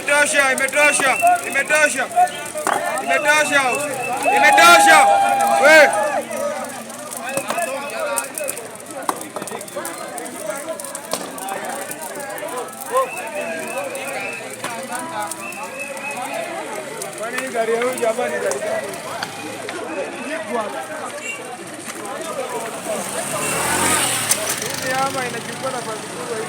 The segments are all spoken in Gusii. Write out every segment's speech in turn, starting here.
Imetosha, imetosha, imetosha, imetosha, imetosha. We. Kwani hii gari ya huyu jamaa ni gari gani? Hii ama inachukua nafasi kubwa hii.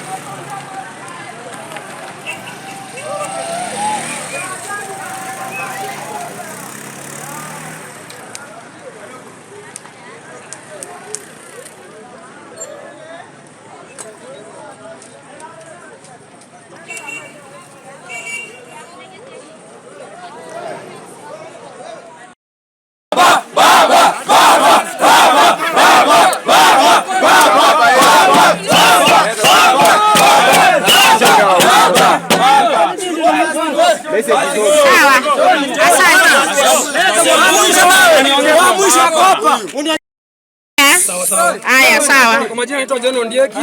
Sawa, asante. Haya, sawa. Kwa majina naitwa John Ondieki.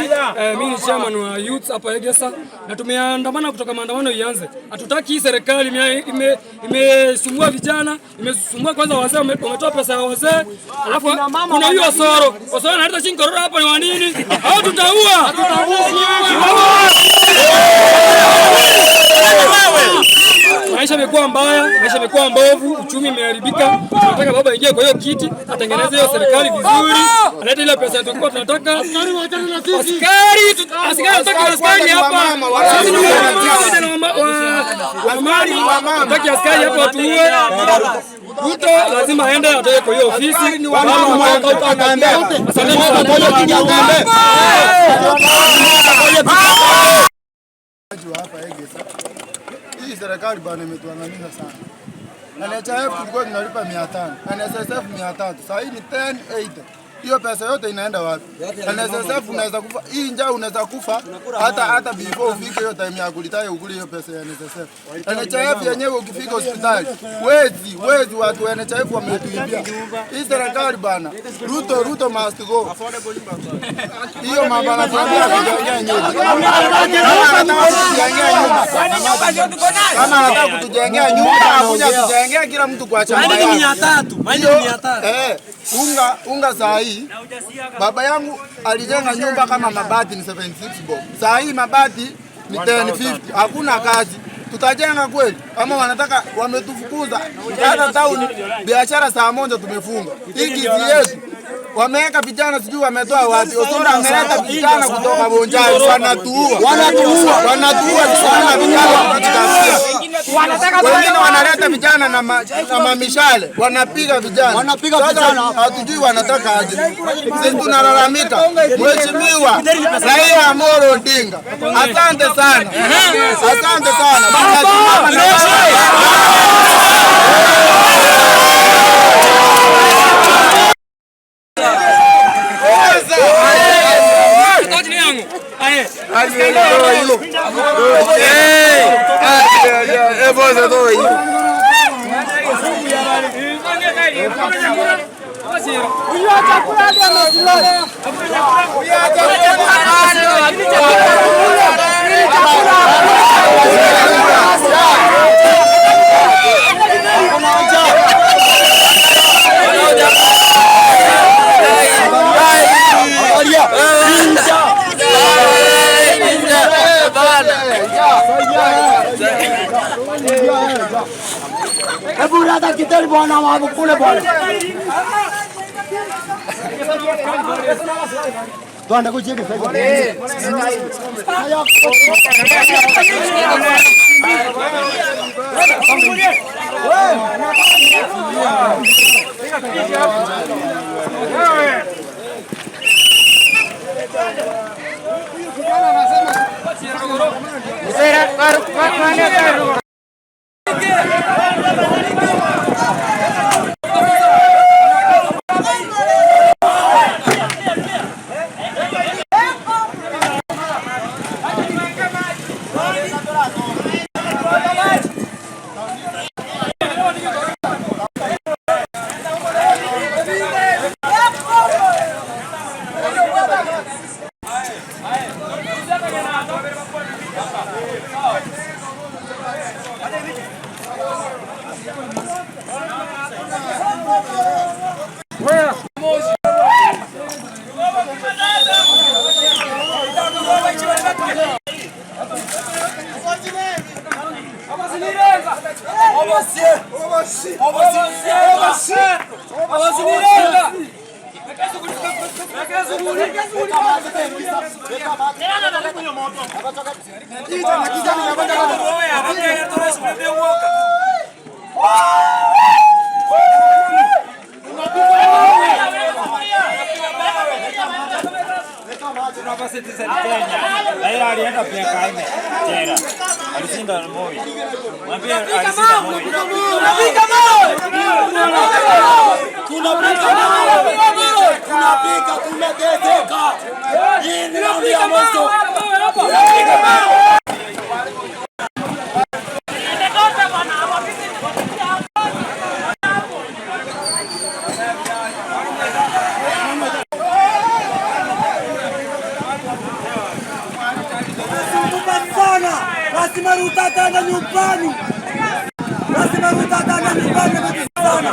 Mimi ni chairman wa youth hapa Egesa na tumeandamana kutoka maandamano ianze. Hatutaki hii serikali imesumbua vijana, imesumbua kwanza wazee, wametoa pesa ya wazee. Alafu kuna hiyo Osoro. Osoro analeta chini korora hapa ni wa nini? Au tutaua. Maisha imekuwa mbaya, maisha imekuwa mbovu, uchumi imeharibika. Tunataka baba aingie kwa hiyo kiti, atengeneze hiyo serikali vizuri, alete ile pesa tulikuwa tunataka. Askari, askari hatutaki askari hapa. Sisi ni wamama, hatutaki askari hapa watuue. Ruto lazima aende atoke kwa hiyo ofisi. Asante sana. Hapa Egesa. Hii serikali bana imetuangamiza sana. NHIF tulikuwa tunalipa 500, NSSF 300, sasa hii ni 1080. Hiyo pesa yote inaenda wapi? NSSF unaweza kufa, hii njaa unaweza kufa hata hata before ufike hiyo time ya kulitaya ukule hiyo pesa ya NSSF. NHIF yenyewe ukifika hospitali, wezi wezi watu wa NHIF wametuibia. Hii serikali bana, Ruto Ruto must go. Hiyo mambo anatuambia kujengea nyumba. Kama anataka kutujengea nyumba, akuja kutujengea kila mtu kwa chama yake. Hiyo, unga unga saa hii baba yangu alijenga nyumba kama mabati ni 76 bob. Saa hii mabati ni 1050. Hakuna kazi. Tutajenga kweli? Ama wanataka wametufukuza hata town, biashara saa moja tumefunga. Hii kiti yetu wameweka vijana sijui wametoa wapi. Osoro ameleta vijana kutoka Bonjai, wanatuua, wanatuua, wanatuua sana vijana tunajitafutia. Wengine wanaleta vijana na mamishale, wanapiga vijana. Sasa hatujui wanataka aje. Sisi tunalalamika. Mheshimiwa Raila Amolo Odinga, asante sana, asante sana. Tunasimama na Hebu leta kiteli bwana wamkule bwana. Twende kucheki sasa. Raila alienda miaka nne jela, alishinda Moi. Mwambie alishinda Moi. Tunapika tunapika, tumeteseka. Hii ni raundi ya mwisho. Tumesumbuka sana, lazima Ruto ataenda nyumbani, lazima Ruto ataenda nyumbani sana.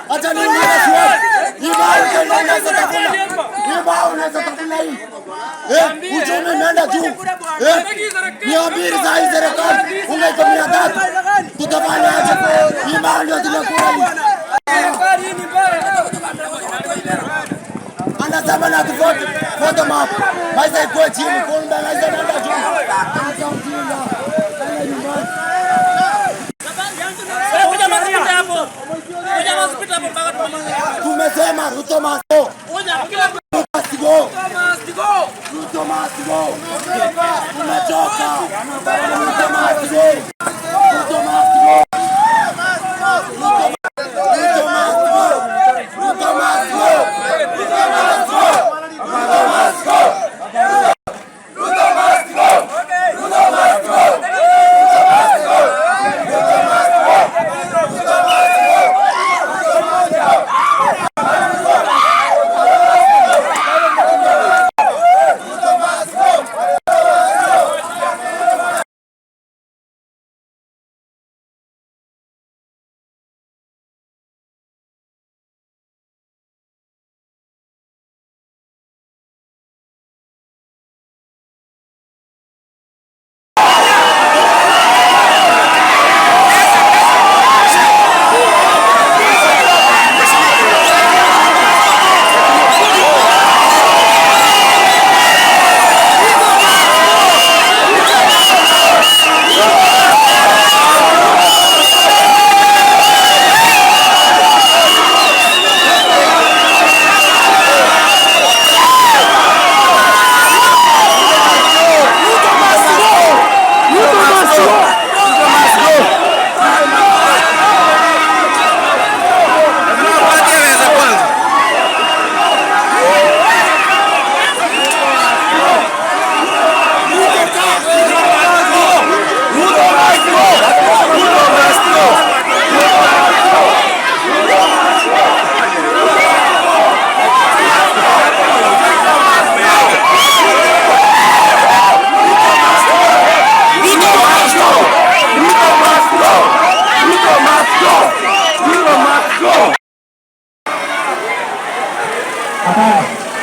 Acha ni unaweza tafuna. Hii bao unaweza tafuna hii. Eh, uchumi umeenda juu. Eh, 200 saa hii serikali unga iko 300. Tutafanya aje? Hii bao ndio tunakula hii. Anasema na tuvote bottom up. Maisha ikuwe chini, kumbe maisha inaenda juu. Acha ujinga. Enda nyumbani. Tumesema Ruto must go. Ruto must go. Ruto must go. Tumechoka. Ruto must go. Ruto must go. Ruto must go. Ruto must go. Ruto must go. Ruto must go. Ruto must go. Ruto must go. Ruto must go. Ruto must go. Ruto must go. Ruto must go.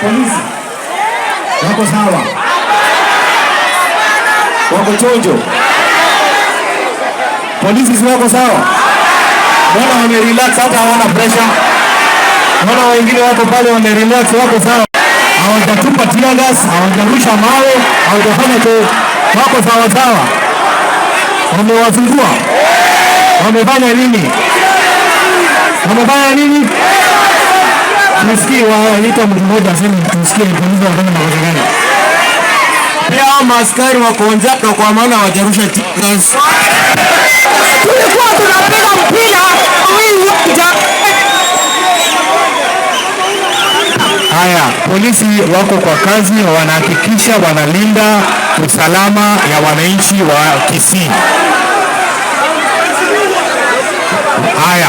Polisi wako sawa? Wako chonjo? Polisi si wako sawa? Mbona wamerelax hata hawana pressure? Mbona wengine wako pale wamerelax, wako sawa? Hawajatupa tear gas, hawajarusha mawe, hawajafanya cho, wako sawa sawa. Wamewazingua, wamefanya nini? Wamefanya nini? Tusikie waita mtu mmoja aseme, tusikie polisi wanafanya makosa gani? Pia hao maaskari wako njaa kwa maana hawajarusha tear gas. Tulikuwa tunapiga mpira hii uwanja. Haya, polisi wako kwa kazi, wanahakikisha wanalinda usalama ya wananchi wa Kisii. Haya,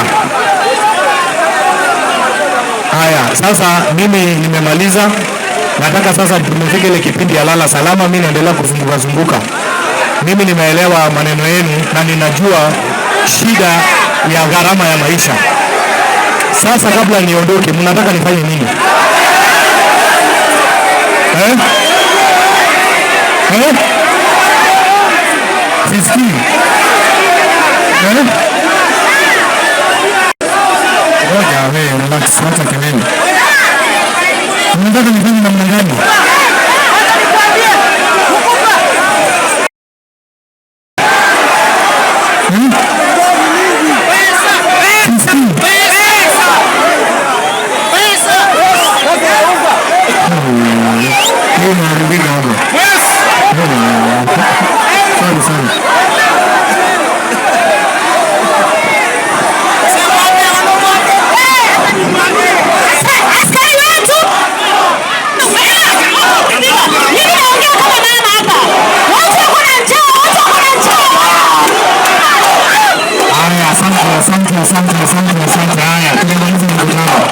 haya, sasa mimi nimemaliza. Nataka sasa tumefika ile kipindi ya lala salama. Mimi naendelea kuzunguka zunguka. Mimi nimeelewa maneno yenu na ninajua shida ya gharama ya maisha. Sasa kabla niondoke, mnataka nifanye nini? Eh? Eh? Sisikii. Eh? Ngoja wewe, relax, wacha kelele. Unataka nifanye namna gani? Hmm? Sisikii. Hii inaharibika hapa. Sorry, sorry. Askari wetu, mimi naongea kama mama hapa. Watu wako na njaa, watu wako na njaa. Haya, asante, asante, asante, asante, asante. Haya, tumemaliza mkutano.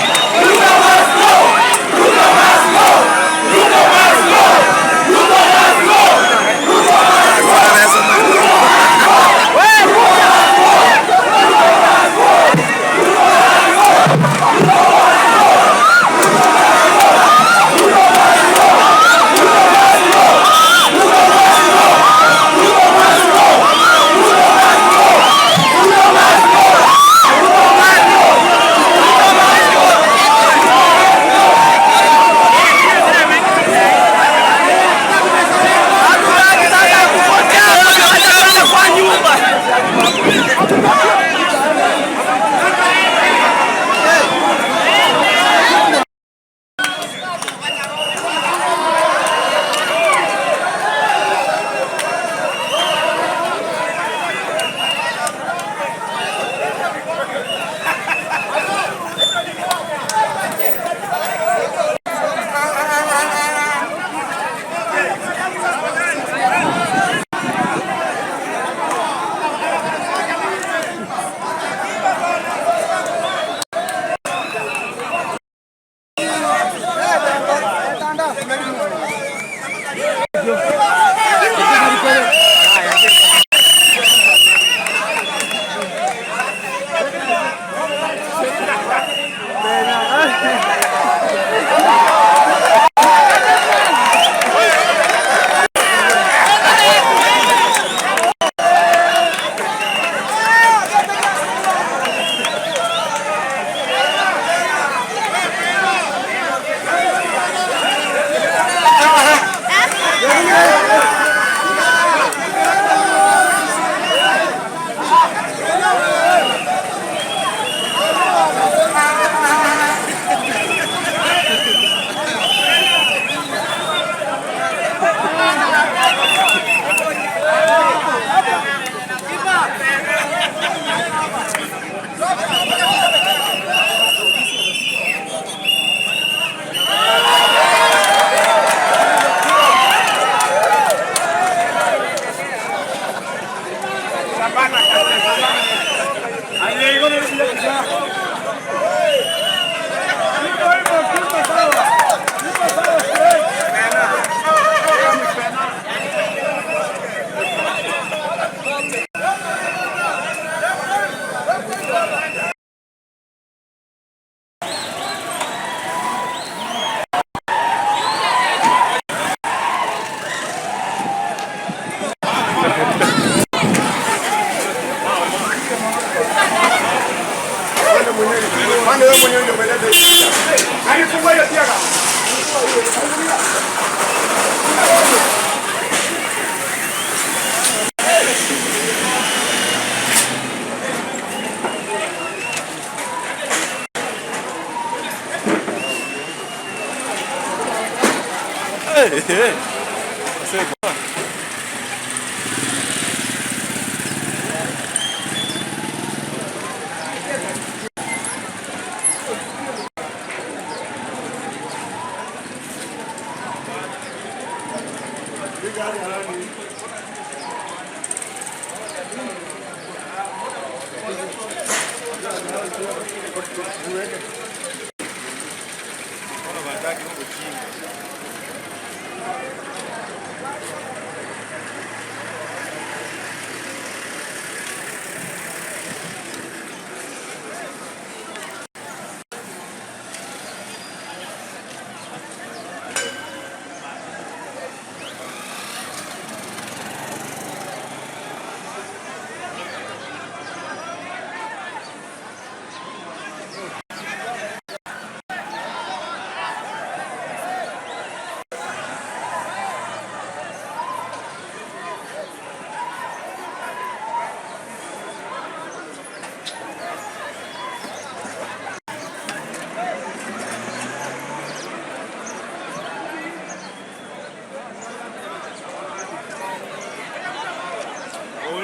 Oyo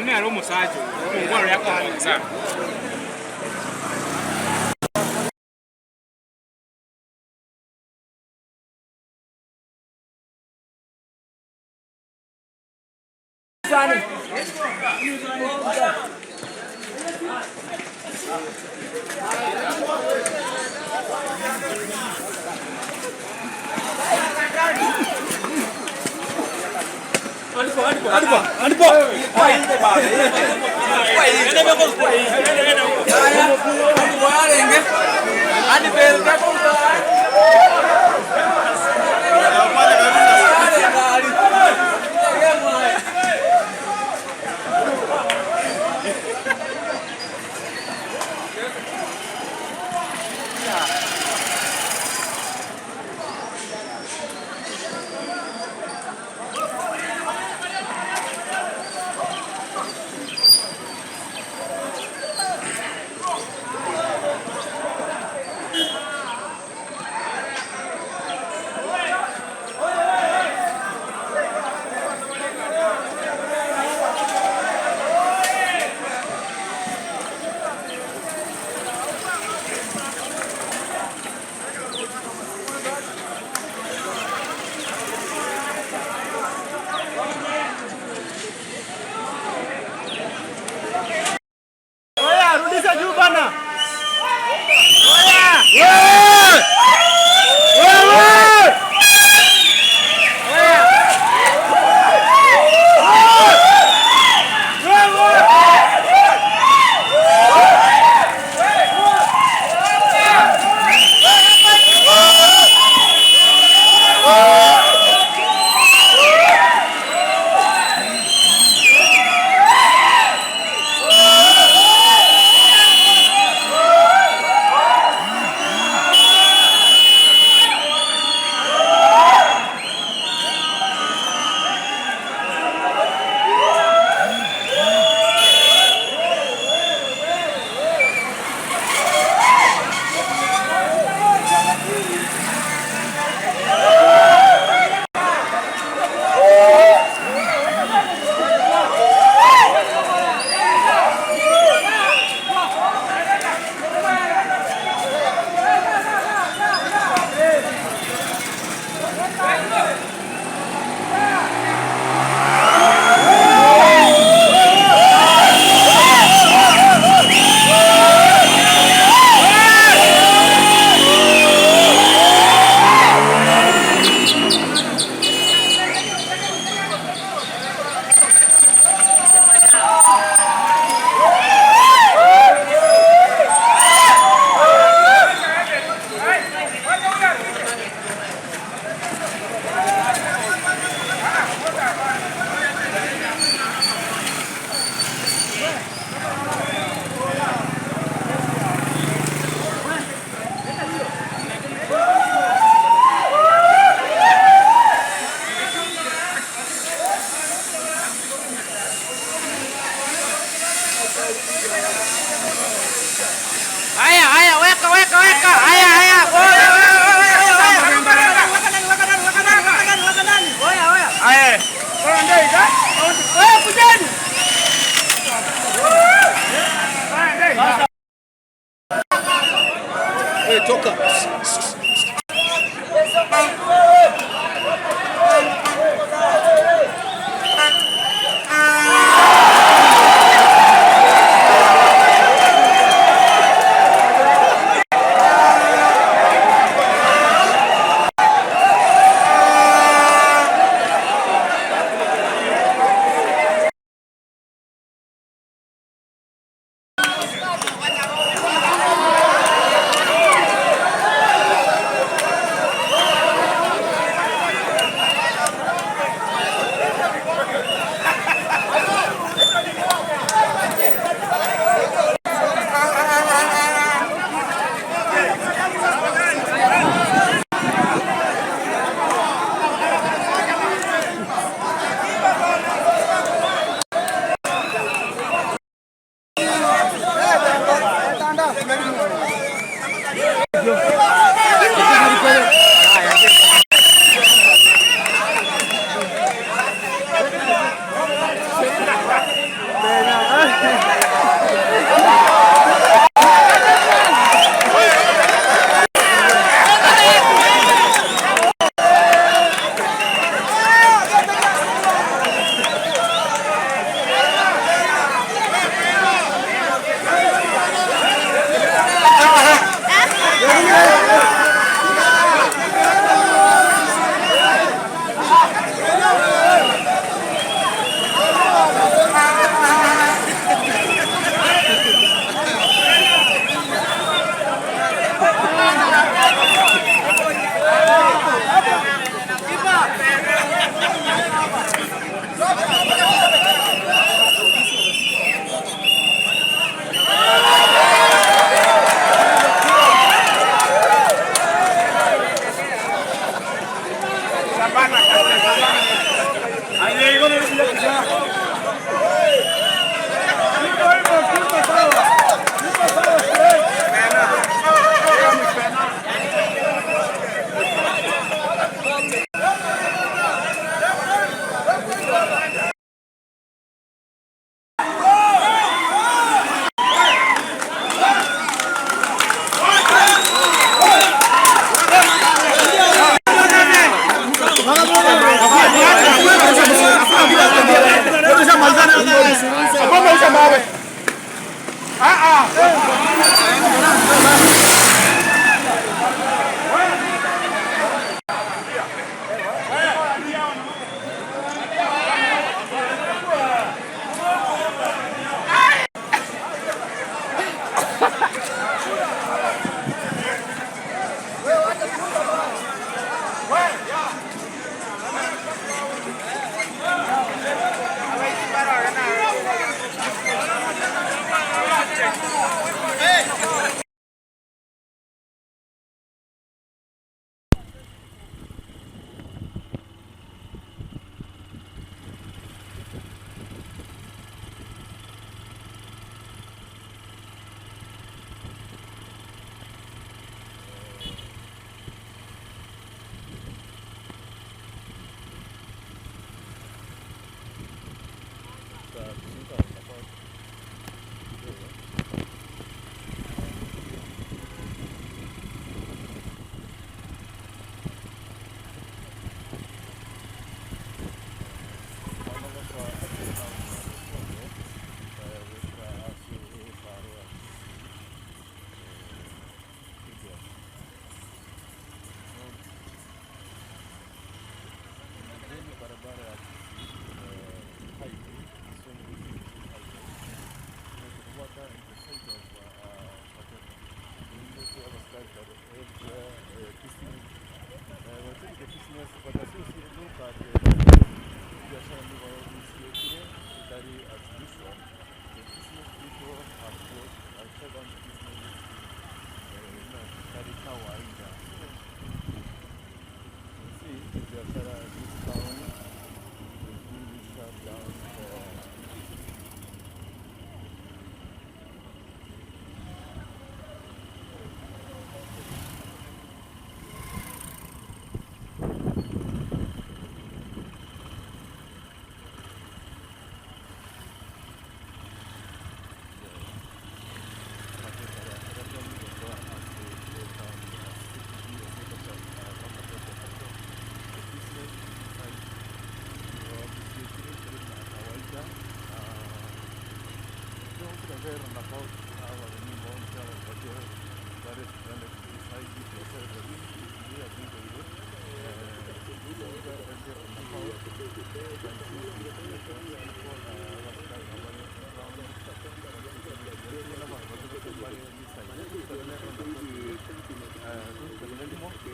nere omosacha oyo, omongwana oria akomosa.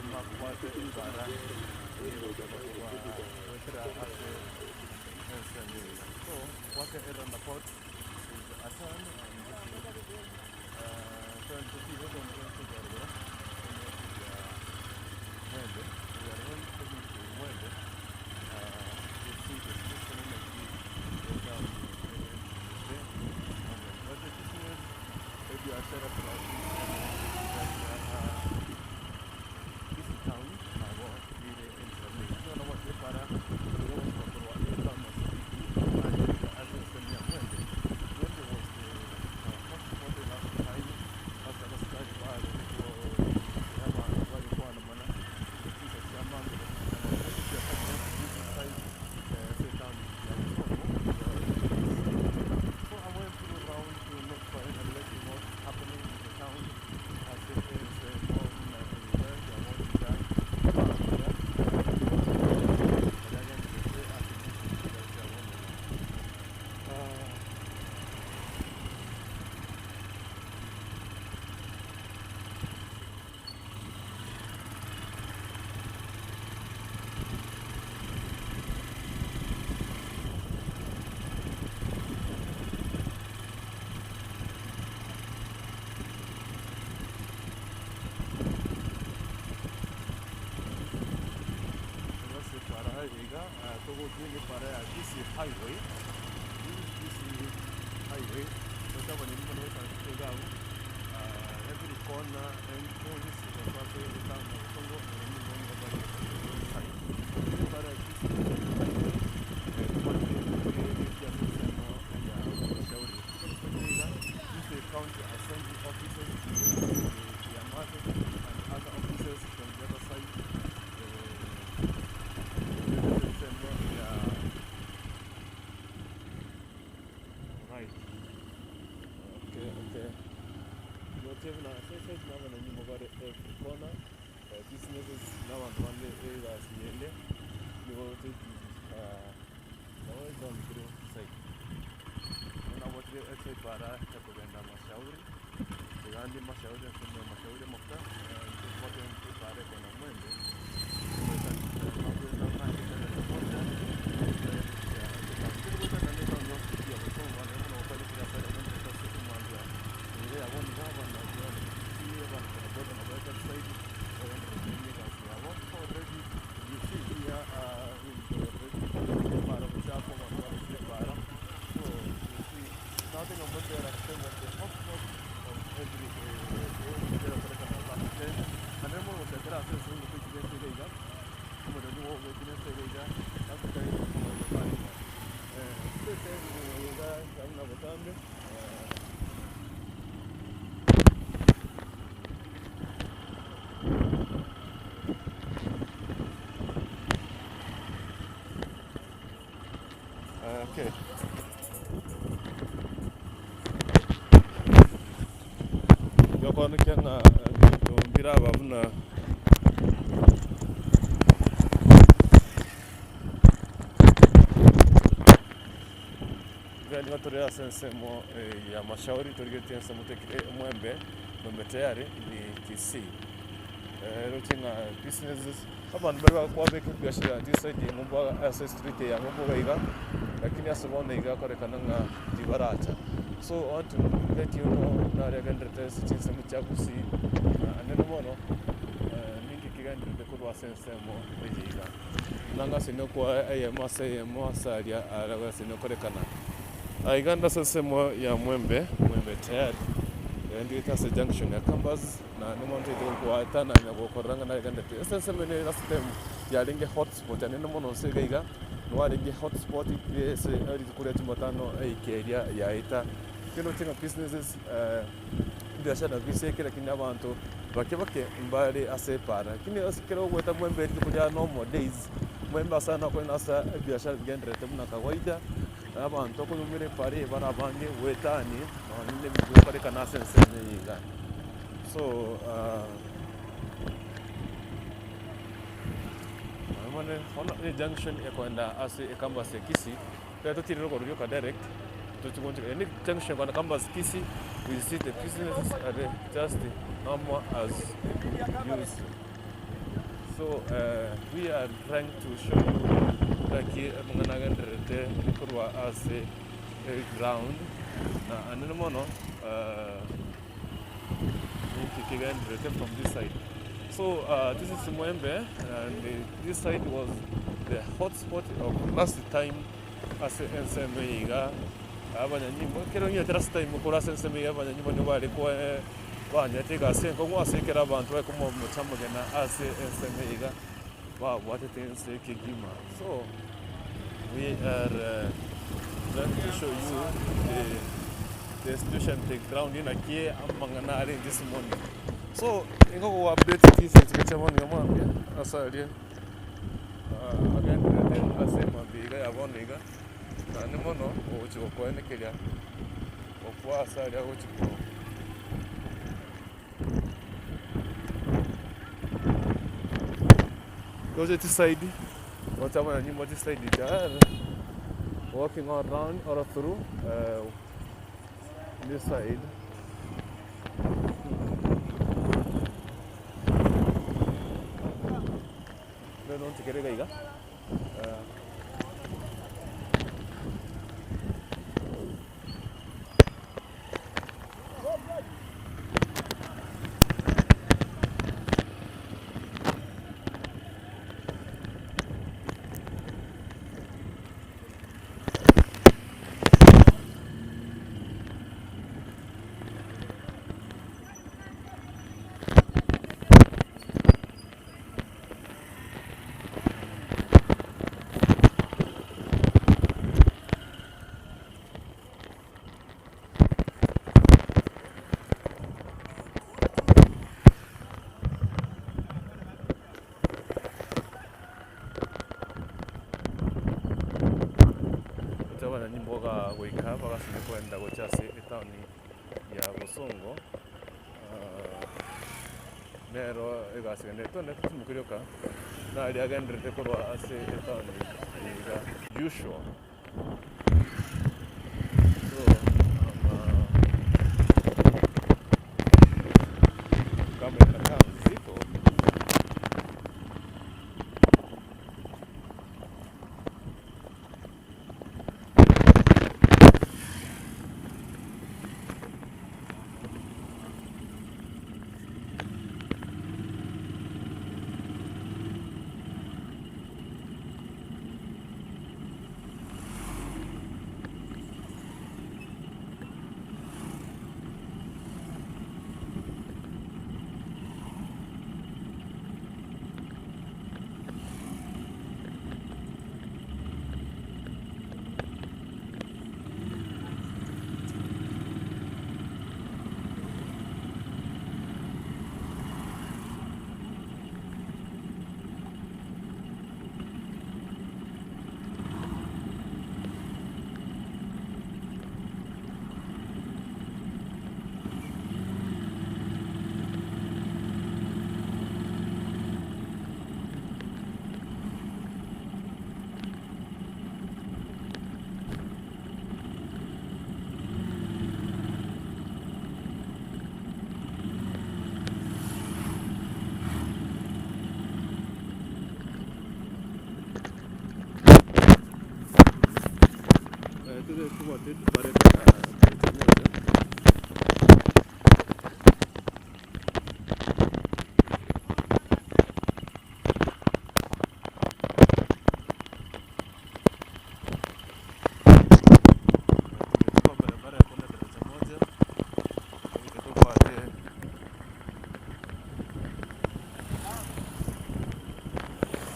mbabwate ebara egochaka korwa goetera ase ensemo eye iga. So Wake a roundabout is a turn and this is turn to see what on the Mwembe. We are heading to Mwembe to see the situation energy go down But the business ebiashara this town nabo ere ensemo eye. Nigo nabwate epara egosoka korwa etown ya Kibiti ase ensemo ya Mwembe. Mwembe was the hotspot last time ase abasikari bare abanto bare koandamana chinsa chia mambia this side ase etown ya Bosongo. So I went through round to notify and let you know what's happening in the town ase ensemo buna eye ya gochika mambia aria agenderete ase chinsa chia bono. Ase para iga togotiga para ya Kisii Highway. This is Kisii Highway. Totabona mono goika igabu every corner and cornice ase etown ya Bosongo nigo nigo bare side. Para ya Kisii Highway tobwate ase ensemo ya Mashauri. Iga this is the county assembly offices, the Yamate and other offices from the other side. Ensemo ya right. Okay. Note buna ase side nabana nyuma bare every corner businesses n'abantu bande egasi yende nigo nawe down through side. Nabotire ase bara ekogenda Mashauri. Igandi Mashauri ensemo ya Mashauri moka tobwate ebara ekogenda Mwembe. Okay. Yokonokia ng'a ebinto mbiraba buna iga nigo tore ase ensemo ya mashauri torigetie ensemo tekire omwembe mwembe tayari ni Kisii. Roche ng'a businesses abanto mbare bakwabeka ebiashara chiside ng'umbu ase estreet eye ya ng'umbu iga iga, lakini ase bono iga ekorekana ng'a tibaracha. So I want to let you know nare agenderete ase chinsemo chia Gusii, naende mono ninki kegenderete korwa ase ensemo eye iga. Buna ng'a ase nokwa eyemo ase eyemo ase aria are ase nokorekana. Aiga inde ase ensemo ya Mwembe, Mwembe tayari, ndigete ase junction ya Campus. Naende omonto oito goatanana gokorora ng'a nagenderete. Ase ensemo eye last time yarenge hotspot naende mono nse iga iga, nwarenge hotspot ase rituko ria jumatano eiki eria yaeta. Kende oche ng'a businesses ebiashara bisiekire lakini abanto bake bake mbare ase epara. Lakini ase ekero ogoeta mwembe rituko ria normal days, mwembe ase aya nakorenda ase ebiashara bigendererete buna kawaida, na abanto okonyomera epara eye bare abange goetania nonye na ebinto bigokorekana ase ensemo eye iga. So bono ejunction ekoenda ase ecampus ya Kisii, ekero tochiire rogoro rioka direct, tochi goonchoka, eye ne junction ekoenda campus Kisii, we see the businesses are just normal as usual. So we are trying to show you naki amang'ana agendererete korwa ase eground na anene mono ninki kegendererete from this side. So this is Mwembe and this side was the hot spot of last time ase ensemo eye iga abanyanyimbo ekero onyete last time korwa ase ensemo eye abanyanyimbo nigo bare koe banyete egasi enkong'u ase ekero abanto bare komomocha amagena ase ensemo eye iga babwatete ense kegima. So we are trying to show you the the situation the ground naki amang'ana are this morning. So nigo go update chinsa chiria chia bono iga mambia ase aria agenderete ase mambia iga ya bono iga naende mono ogochi gokoenekeria gokwa ase aria agochi ko. Roche chiside, roche abanyanyimbo chiside chiaye walking all round all through this side. Rero nchikere iga iga. Gocha abanyanyimbo goika bagasire kogenda gochia ase etaoni ya Bosongo, nero egasi ende tobwenerete toimoke rioka, nari agenderete korwa ase etaoni eye iga usual. So kama inakaa mzito.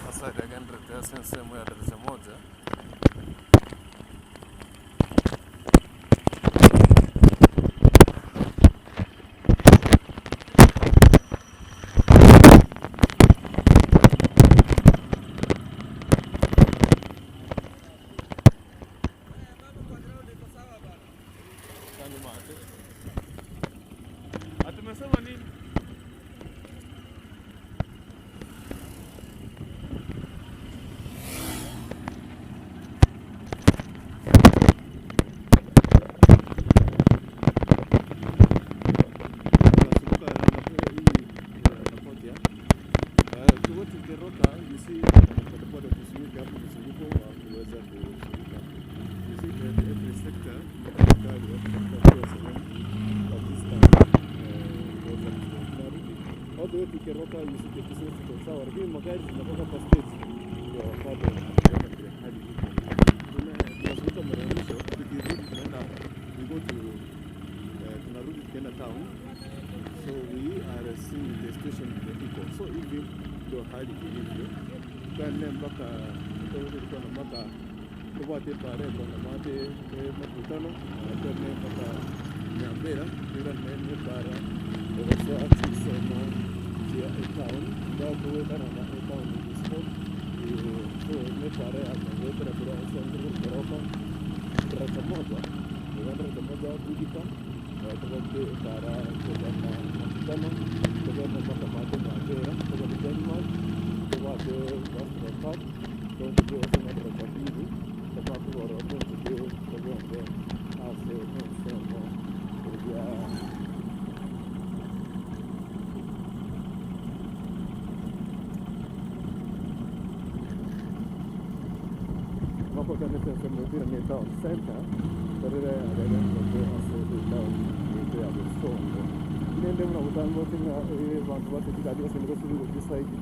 Ase agenderete ase ensemo ya daraja moja. Tumesema nini? go to Keroka, you see bodaboda kuzunguka hapo mzunguko wa kuweza kuzunguka. You see that every sector serikali watakuwa sehemu kabisa kuweza tunarudi all the way to Keroka, you see the business iko sawa, lakini magari zinatoka kwa stage ndio bado hatujaona vile hali iko. Tunazunguka mara ya mwisho, tukirudi tunaenda we go to tunarudi tukienda town so we are seeing the station vile iko so hivi ndio hali ilivyo twende mpaka tulikuwa na mpaka tubwate pare kona mate makutano twende mpaka Nyambera twirane ne para ogosa chisomo chia etown ndio kuwekana na etown ispo so ne pare akawetera kura esanguru koroka daraja moja daraja moja kujika tubwate para kona makutano tugende mpaka mate Nyambera tugende Denmark tubwate Western Park tontuke ase daraja mbili tobakugora tontuke togende ase ensemo ya makotane ensemo etire ne town center torere agende ase etown ete ya Bosongo nende muna butambo tinga bantu batetikadi basende basiri gochisaidi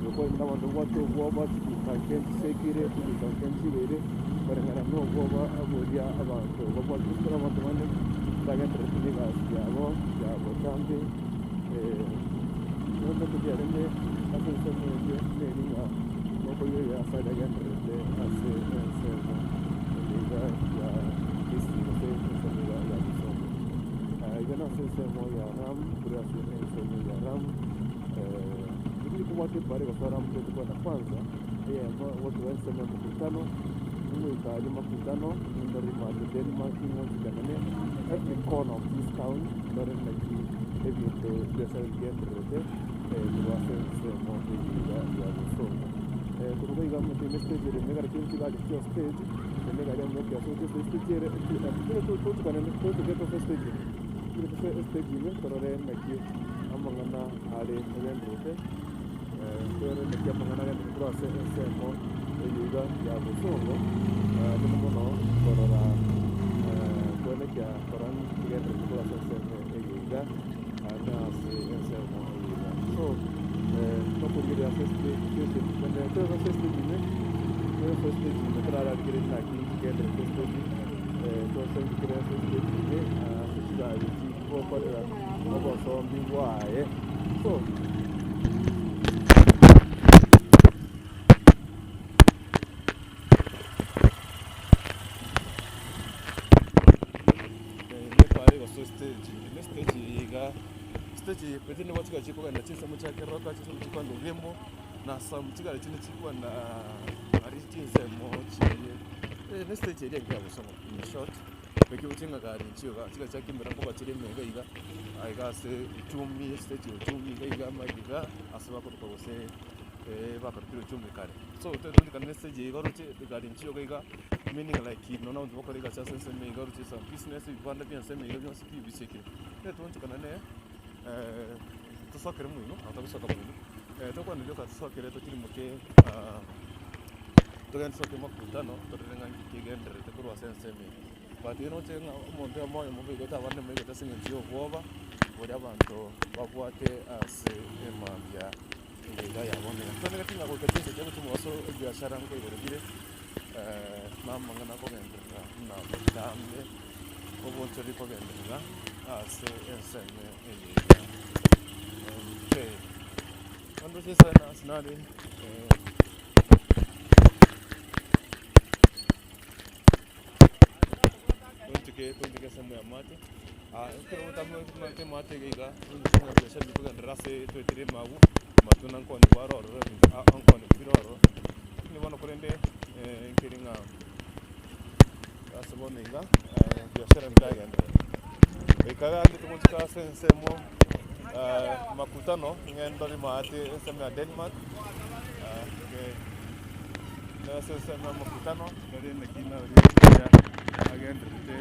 okwenda abanto babwate obwoba chituka nchisekire chituka nchibere bareng'ana na obwoba aboria abanto babwate gose abanto bande bagenderete na egasi yabo ya botambe bono totiarenge ase ensemo eye neri ng'a nokoyia ase agenderete ase ensemo eye iga ya Kisii gose ensemo iga ya Bosongo. Iga nase ensemo ya Ram, tore ase ensemo ya Ram, lakini kobwate ebare gose Ram togotukwana kwanza, eyemo gotoa ensemo ya makutano, ngoika aria makutano, ndore mate Denmark ng'ochikanene, every corner of this town, ndore naki ebinto ebiasara bigendererete korwa ase ensemo eye iga ya Bosongo. Korwa iga omanyete ime stage ere ime ekero chigari chia stage, naende egari amo ekiaso gochia ase stage ere totukanene totuke tose stage ime, tobeke tose estage ime torore naki amang'ana are agendererete torore naki amang'ana agendererete korwa ase ensemo eye iga ya Bosongo mono mono korora koenekia korora nki kegendererete korwa ase ensemo eye iga na ase ensemo eye iga. So tokorigereria ase station tobe ase stage ime tobe ase stage ime torararigererie naki nki kegendererete stage tose nki kere ase stage ime ase chigari chigokorera obosombi bwaye so. Nepare gose stage, ime stage eye iga, stage eye ete nigo chigari chikogenda chinsemo chia Keroka, chinsemo chikogenda Ogembo, na some chigari chinde chikogenda aria chinsemo chiria. Ne stage eria enke ya Bosongo in short, naki oche ng'a gari nchiyo igaa, chigari chia Kimera nkoba chire ime iga iga, aiga ase uchumi, stage ya uchumi iga iga maybe iga, ase bakoroka gose bakarokire uchumi kare. So totochikana ne stage eye iga oroche egari nchiyo iga iga, meaning like nonya abanto bakore egasi ase ensemo iga oroche some business ebibanda bia ensemo iga bionsi pi bisekire. Toonchokana ne tosokere moino, nabo togosoka moino, tokwana rioka tosokere totimoke togende tosoke makutano torore ng'a nki kegendererete korwa ase ensemo eye. But ere noche ng'a omonto oyomo oyomo boigwete abande mbaigwete ase eng'encho ya obwoba, boria abanto babwate ase emambia eye iga ya bono iga. Tonegetie ng'a goika chinsa chia gochia mogaso ebiashara nkoigoro bire na amang'ana akogenderera buna botambe, obochori kogenderera ase ensemo eye iga. Okay, bono chinsa ase nare. Tochike tochike ensemo ya amache, ekero otamanyete amache iga iga, onye ebiasara bikogenderera ase toetire ime abwo, amatunda nkoonigwa are ororo ebinto ao nkoonigwa bire ororo, lakini bono korende nkeri ng'a ase bono iga ebiasara biragenderere. Goika gaki togochika ase ensemo makutano, ng'ende ore maate ensemo ya Denmark. Ase ensemo y'omokutano, tari naki naria oria agenderete.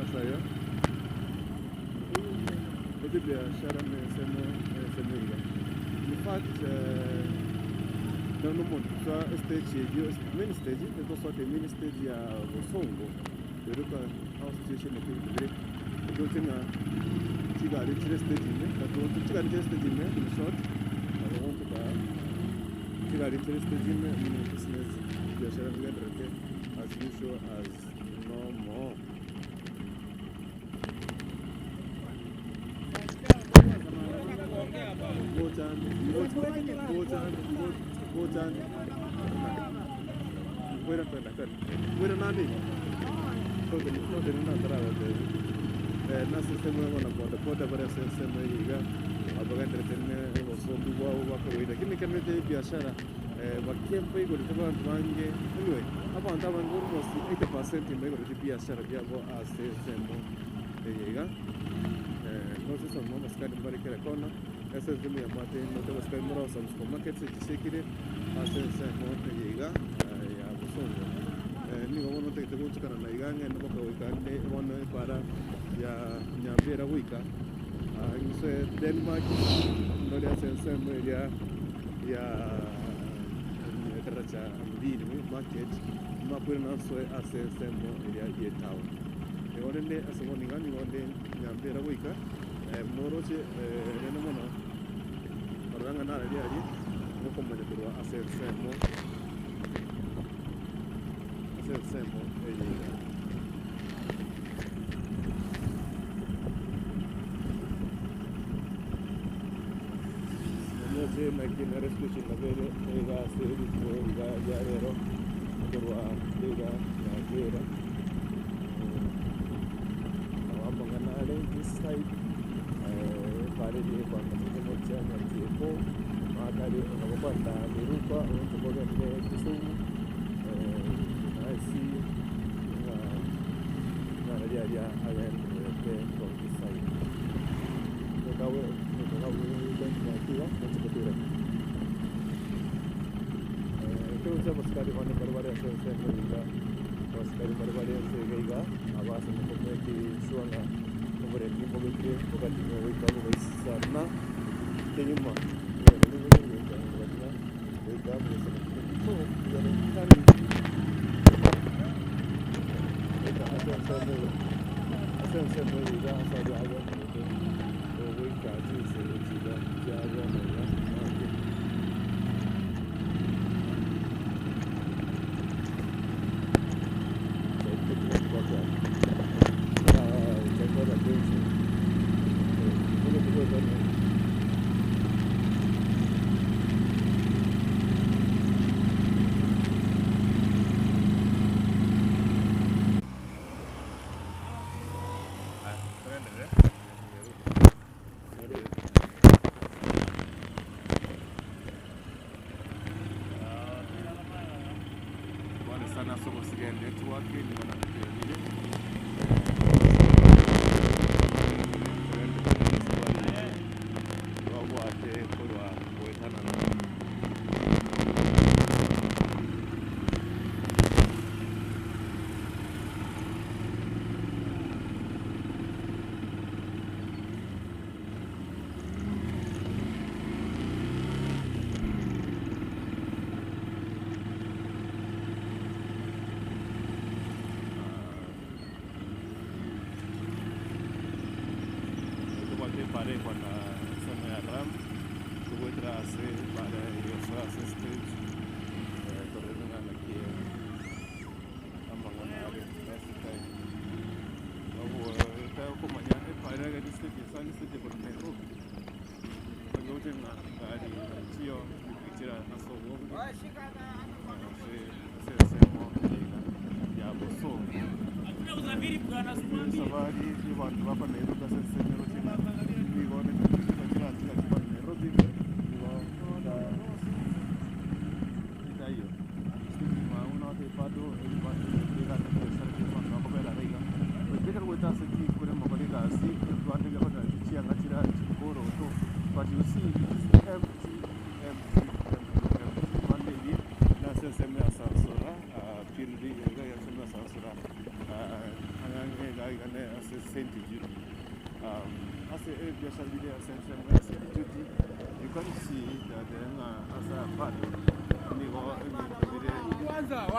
Ase aya, ete ebiashara na ensemo ensemo iga. In fact nonye omonto tosoa estage eyio main stage, tosoa main stage ya bosongo eroka how situation eke ebinto bire, etoche ng'a chigari chire stage ime, chigari chire stage ime in short, nabo gotoka chigari chire stage ime buna business ebiashara bigendererete as usual as normal. Abanto abange almost 80% mbaigoreti biashara biabo ase ensemo eye iga, nosesome amasikani mbare kera kona, ase ensemo ya maate note abasikari mbare ase supermarkets echisekire ase ensemo eye iga ya bosongo. Nigo bono ntagete gochikana na iga ng'ende mpaka goika ande bono epara ya Nyambera goika inse Denmark ndore ase ensemo eria ya Daraja Mbili market makwire nasoe ase ensemo eria y'etown. Igo rende ase bono iga nigo nde Nyambera goika moroche rende mono korora ng'a nararia aria ngokomanya korwa ase ensemo ase ensemo eye iga. Omoche naki nere situation nabo ere iga ase rituko iga ria rero korwa iga Nyambera nabo amang'ana are this side bare eria ekwang'achete gochia Nyatieko makare nabo kwenda Miruka oonto kogende Kisumu naisi ng'a ring'ana riaria agendererete from this side. Ekero chia abasikari bande mbare bare ase ensemo iga, abasikari mbare bare ense iga iga, abasani komeke sure ng'a oborendi mbobekire bogatinywa goika bogaisana kegima. Oborendi mbobekire goika bogatinywa goika bogaisana kegima. So we are encouraging goika ase ensemo eye, ase ensemo eye iga ase aria agenderete goika chinse echi iga chia bono iga mambia. Pole sana ase ogosiga enetwork nigo nagotebirie. Twabwate korwa goetanana. Tobwate epara ekwana ensemo ya Ram, togoetera ase epara egosoa ase stage, torore ng'a naki amang'ana are ase time. Okomanya epara egati stage esani stage ekorwa Nairobi, oyoche ng'a gari chiyo chira ase obonge ase ase ensemo eye iga ya Bosongo. Esabari ya abanto bakwa Nairobi ase ensemo eroche ng'a nigo chirachira chikwa Nairobi nigo taiyo. iga ne ase St. Jude. Ase ebiashara bire ase ensemo ya St. Jude, you can see that ng'a ase aya bado nigo ebinto bire nigo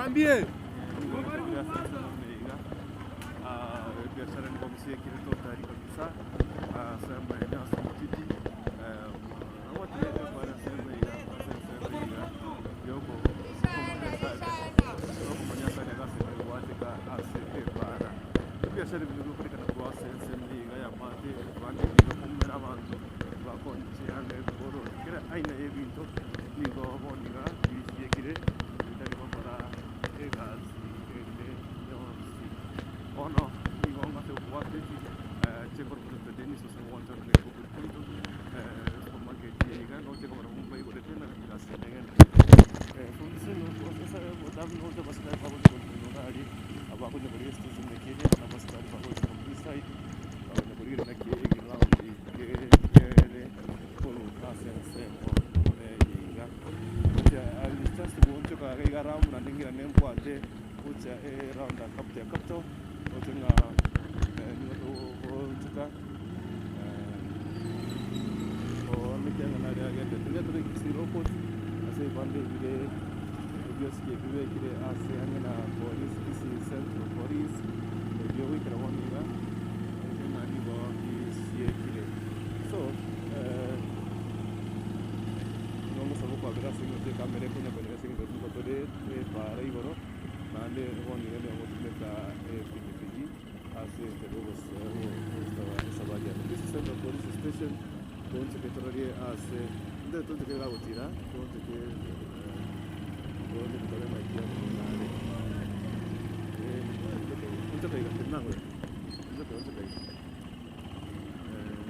ebinto bire ase ensemo ime iga. Ebiashara nigo bisiekire totally kabisa ase amaene ase St. Jude. Ebiasara ebi nigo bikorekana korwa ase ensemo eye iga y'amate, abande nigo bakoumera abanto bakonchiana ebikoro, kera aina y'ebinto nigo bono iga bisiekire bitari gokora egasi ende yonsi. Bono nigo ng'ase gokobwateti chikorokoro Dennis ase ogwanchana na egokori Supermarket eye iga noche kobora buna baigorete na egasi ende egendererete. Abasikari bagocha korwa aria, abakonya korigia estation eke eria, abasikari bagocha from this side, bakonya korigereria naki eground kere korwa ase ensemo eye iga. Gocha just goonchoka iga iga round naende ng'irane mbwate gocha eround ya capital ya capital, roche ng'a nigo togoonchoka. Ase ebibanda ebire ebiosiki bibekire ase ang'e na police Kisii Central Police ebio goikera bono iga ase ng'a nigo bisiekire. So nigo ngosaba okwabera ase eng'encho ekamera ekonya konyora ase eng'encho nigo tore ebara igoro naende bono iga nigo ngotumeka epikipiki. Ase enchera y'ogosaba esabari yane. Kisii Central Police Station, toonchoke tororie ase inde toonchoke iga gotira, toonchoke toonchoke tore naki amang'ana are. Onchoka iga tenena ngoyo, onchoka onchoka iga.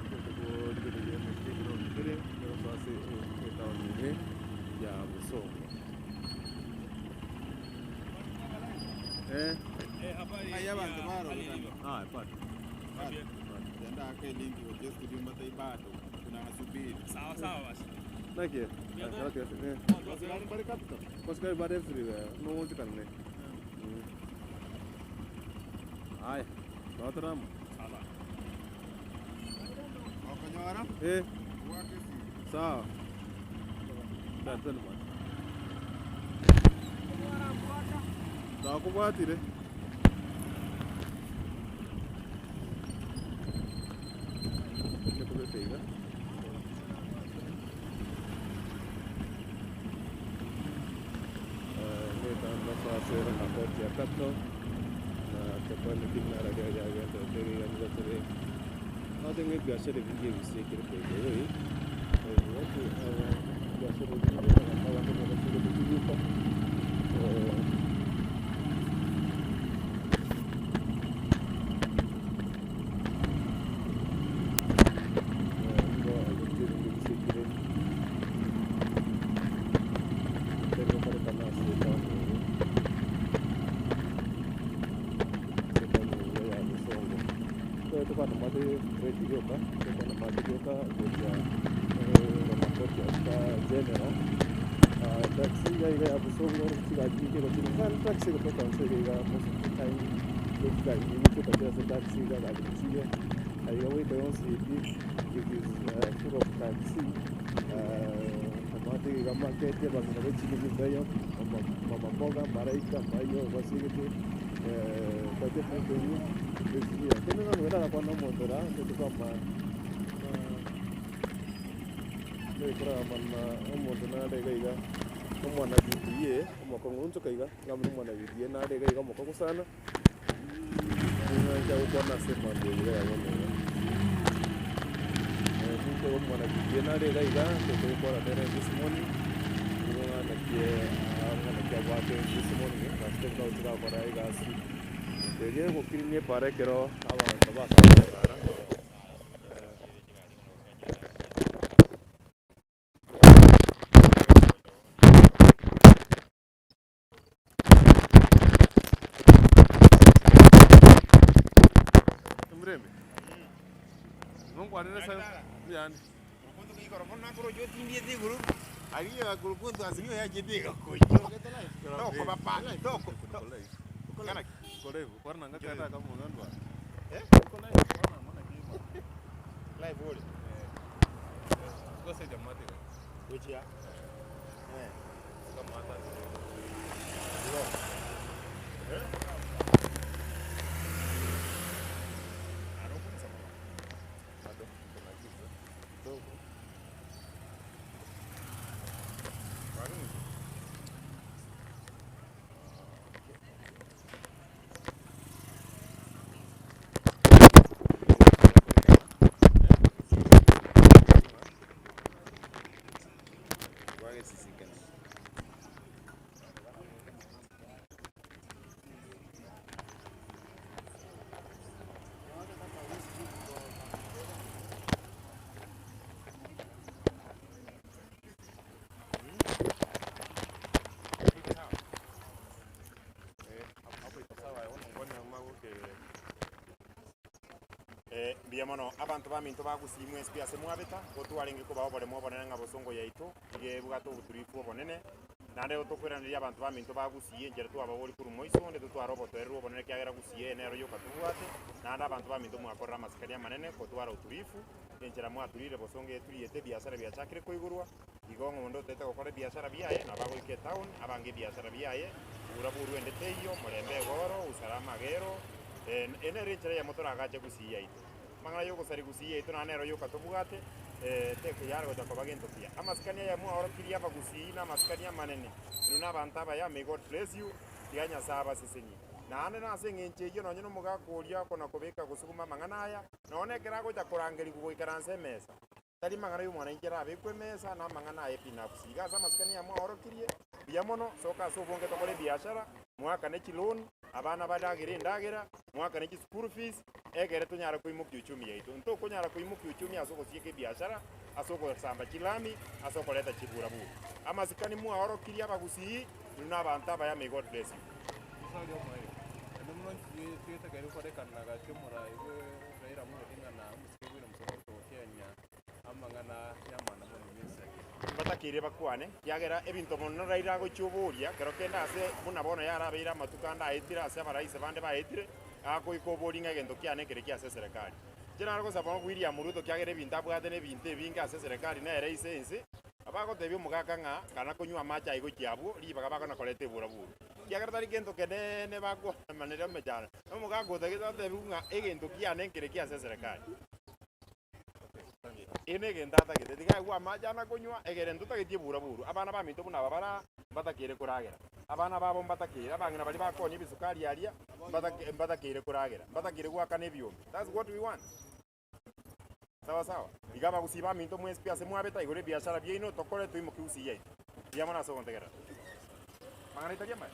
Toche korigereria naki eground kere, tosoe ase etown eye ya Bosongo. Ng'ai abanto barorokana? Genda ake elinki gochia studio mbatai bado tunawasubiri. Naki? Abasikari bare everywhere, nogochikana ne. Aya, twatara amo. Okonyora Eh, gwaka esimi. sawa. Twende bwana. Nakobwatire. Nekobeka iga. Netanda ase na koti ya capital na tokwane ting'ara riria riagenderete iga nigo tore note ng'a ebiashara ebinge ebisiekire by the way watu ebiashara ebinge abanto abange bagachire chituka nigo ebinto ebinge bisiekire bigokorekana ase etown eye ase etown eye ya Bosongo. Ekero tokwana amache straight rioka, tokwana amache rioka gocha amakoti aka general taxi iga iga ya Bosongo chigari chinke gochia sana taxi gotoka nse iga iga most of the time chigari nyinge chioka chire ase taxi iga gari chiyo iga goika yonsi pi it is full of taxi amache iga market abang'ina be chinyeni mbeyo mama mboga maraika mbayo basigete quite a few things is here. Kende ng'a nogenda gakwana omonto ora toche kwama nekorama na omonto nare iga iga omwana BDA omokong'u onchoka iga ng'a buna omwana BDA nare iga iga omokong'u sana ning'ancha gokwana ase emambia eye iga ya bono iga. Ninche omwana BDA nare iga iga ntoche gokwana nere this morning nigo ng'a naki ng'a naki abwate this morning nase buna gochia gakora egasi eria egokirinia epara ekero abanto basabire epara. Omorembe? Nongwanere sa mbuya ande. Kore kwana nanga kenda kamonga ndwa. Live ore? Gochia? Eh. Igo. Eh? Mbuya mono abanto baminto ba Gusii mwensi ase mwabeta, gotwarenge kobao oboremo obonene ng'a bosongo yaito iga ebwate oboturifu obonene, naende tokoiraneria abanto baminto ba Gusii enchera twababoria korwa moiso onde totware obotoereru obonene ekiagera Gusii eye nero yoka tobwate, naende abanto baminto mwakorire amasikani amanene gotwara oturifu, enchera mwaturire bosongo eye turiete ebiasara biachakire koigorwa. Igo ng'a onde otaete gokora ebiasara biaye nabo agoika etown abange ebiasara biaye, bura burwe ende teiyo, omorembe egoro, usalama agero, eye nere enchera eyemo toragache gusii yaito. Amang'ana ya ogosaria gusii yaito naende nero yoka tobwate, teyare gocha koba gento kiya. Amasikani aya mwaorokirie abagusii na amasikani amanene, inwe na abanto abaya, may God bless you, tiga Nyasae abasesenie. Naende nase eng'encho eyio nonye na omogaka oria okona kobeka gosuguma amang'ana aya, nonye na ekero agocha korangerigwa goikaransa emesa, Tari mang'ana y'omwananchi arabekwe emesa, na amang'ana aye binafsi. Iga ase amasikani aya mwaorokirie, mbuya mono, soka ase obonge tokore ebiashara, moakane chiloan, abana baragere endagera, moakane chischool fees, egere tonyare koimokia uchumi yaito. Ntokonyara koimokia uchumi ase ogosieka ebiashara, ase ogosamba chilami, ase okoreta chiburaburu. Amasikani mwaorokirie abagusii, inwe nabanto abaya may God bless you. Mbatakeire bakwane, ekiagera ebinto mono Raila agochia oboria kero kende ase buna bono yarabeire amatuko ande aetire ase abaraisi bande baetire, agoika oboria ng'a egento kiane nkere ki ase eserekari. Inche nare gosaba ng'a William Ruto ekiagera ebinto abwate nebinto ebinge ase eserekari nere ise ense, abagotebia omogaka ng'a kana konywa amache aye gochia abwo ribaga bakona koreta eburaburu. Ekiagera tari gento keneene bakwamanera emechando, na omogaka otagete atebiwe ng'a egento kiane nkere ki ase eserekari. Eye negento atagete, tiga aigwe amache ane akonywa, egere ntotageti ebura-buru. Abana baminto buna aba bare aa, mbatakeire koragera. Abana babo mbatakeire, abang'ina baria bakonya ebisukari aria, mbatake mbatakeire koragera, mbatakeire goakana ebiombe. That's what we want. Sawa sawa. Iga abagusii baminto mwensi pi ase mwabete igoro ebiashara biaino, tokore toimokie gusii yaito. Mbuya mono ase ogontegerera. Amang'ana aito aria amaya.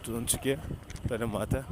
Tonchikie tore mate.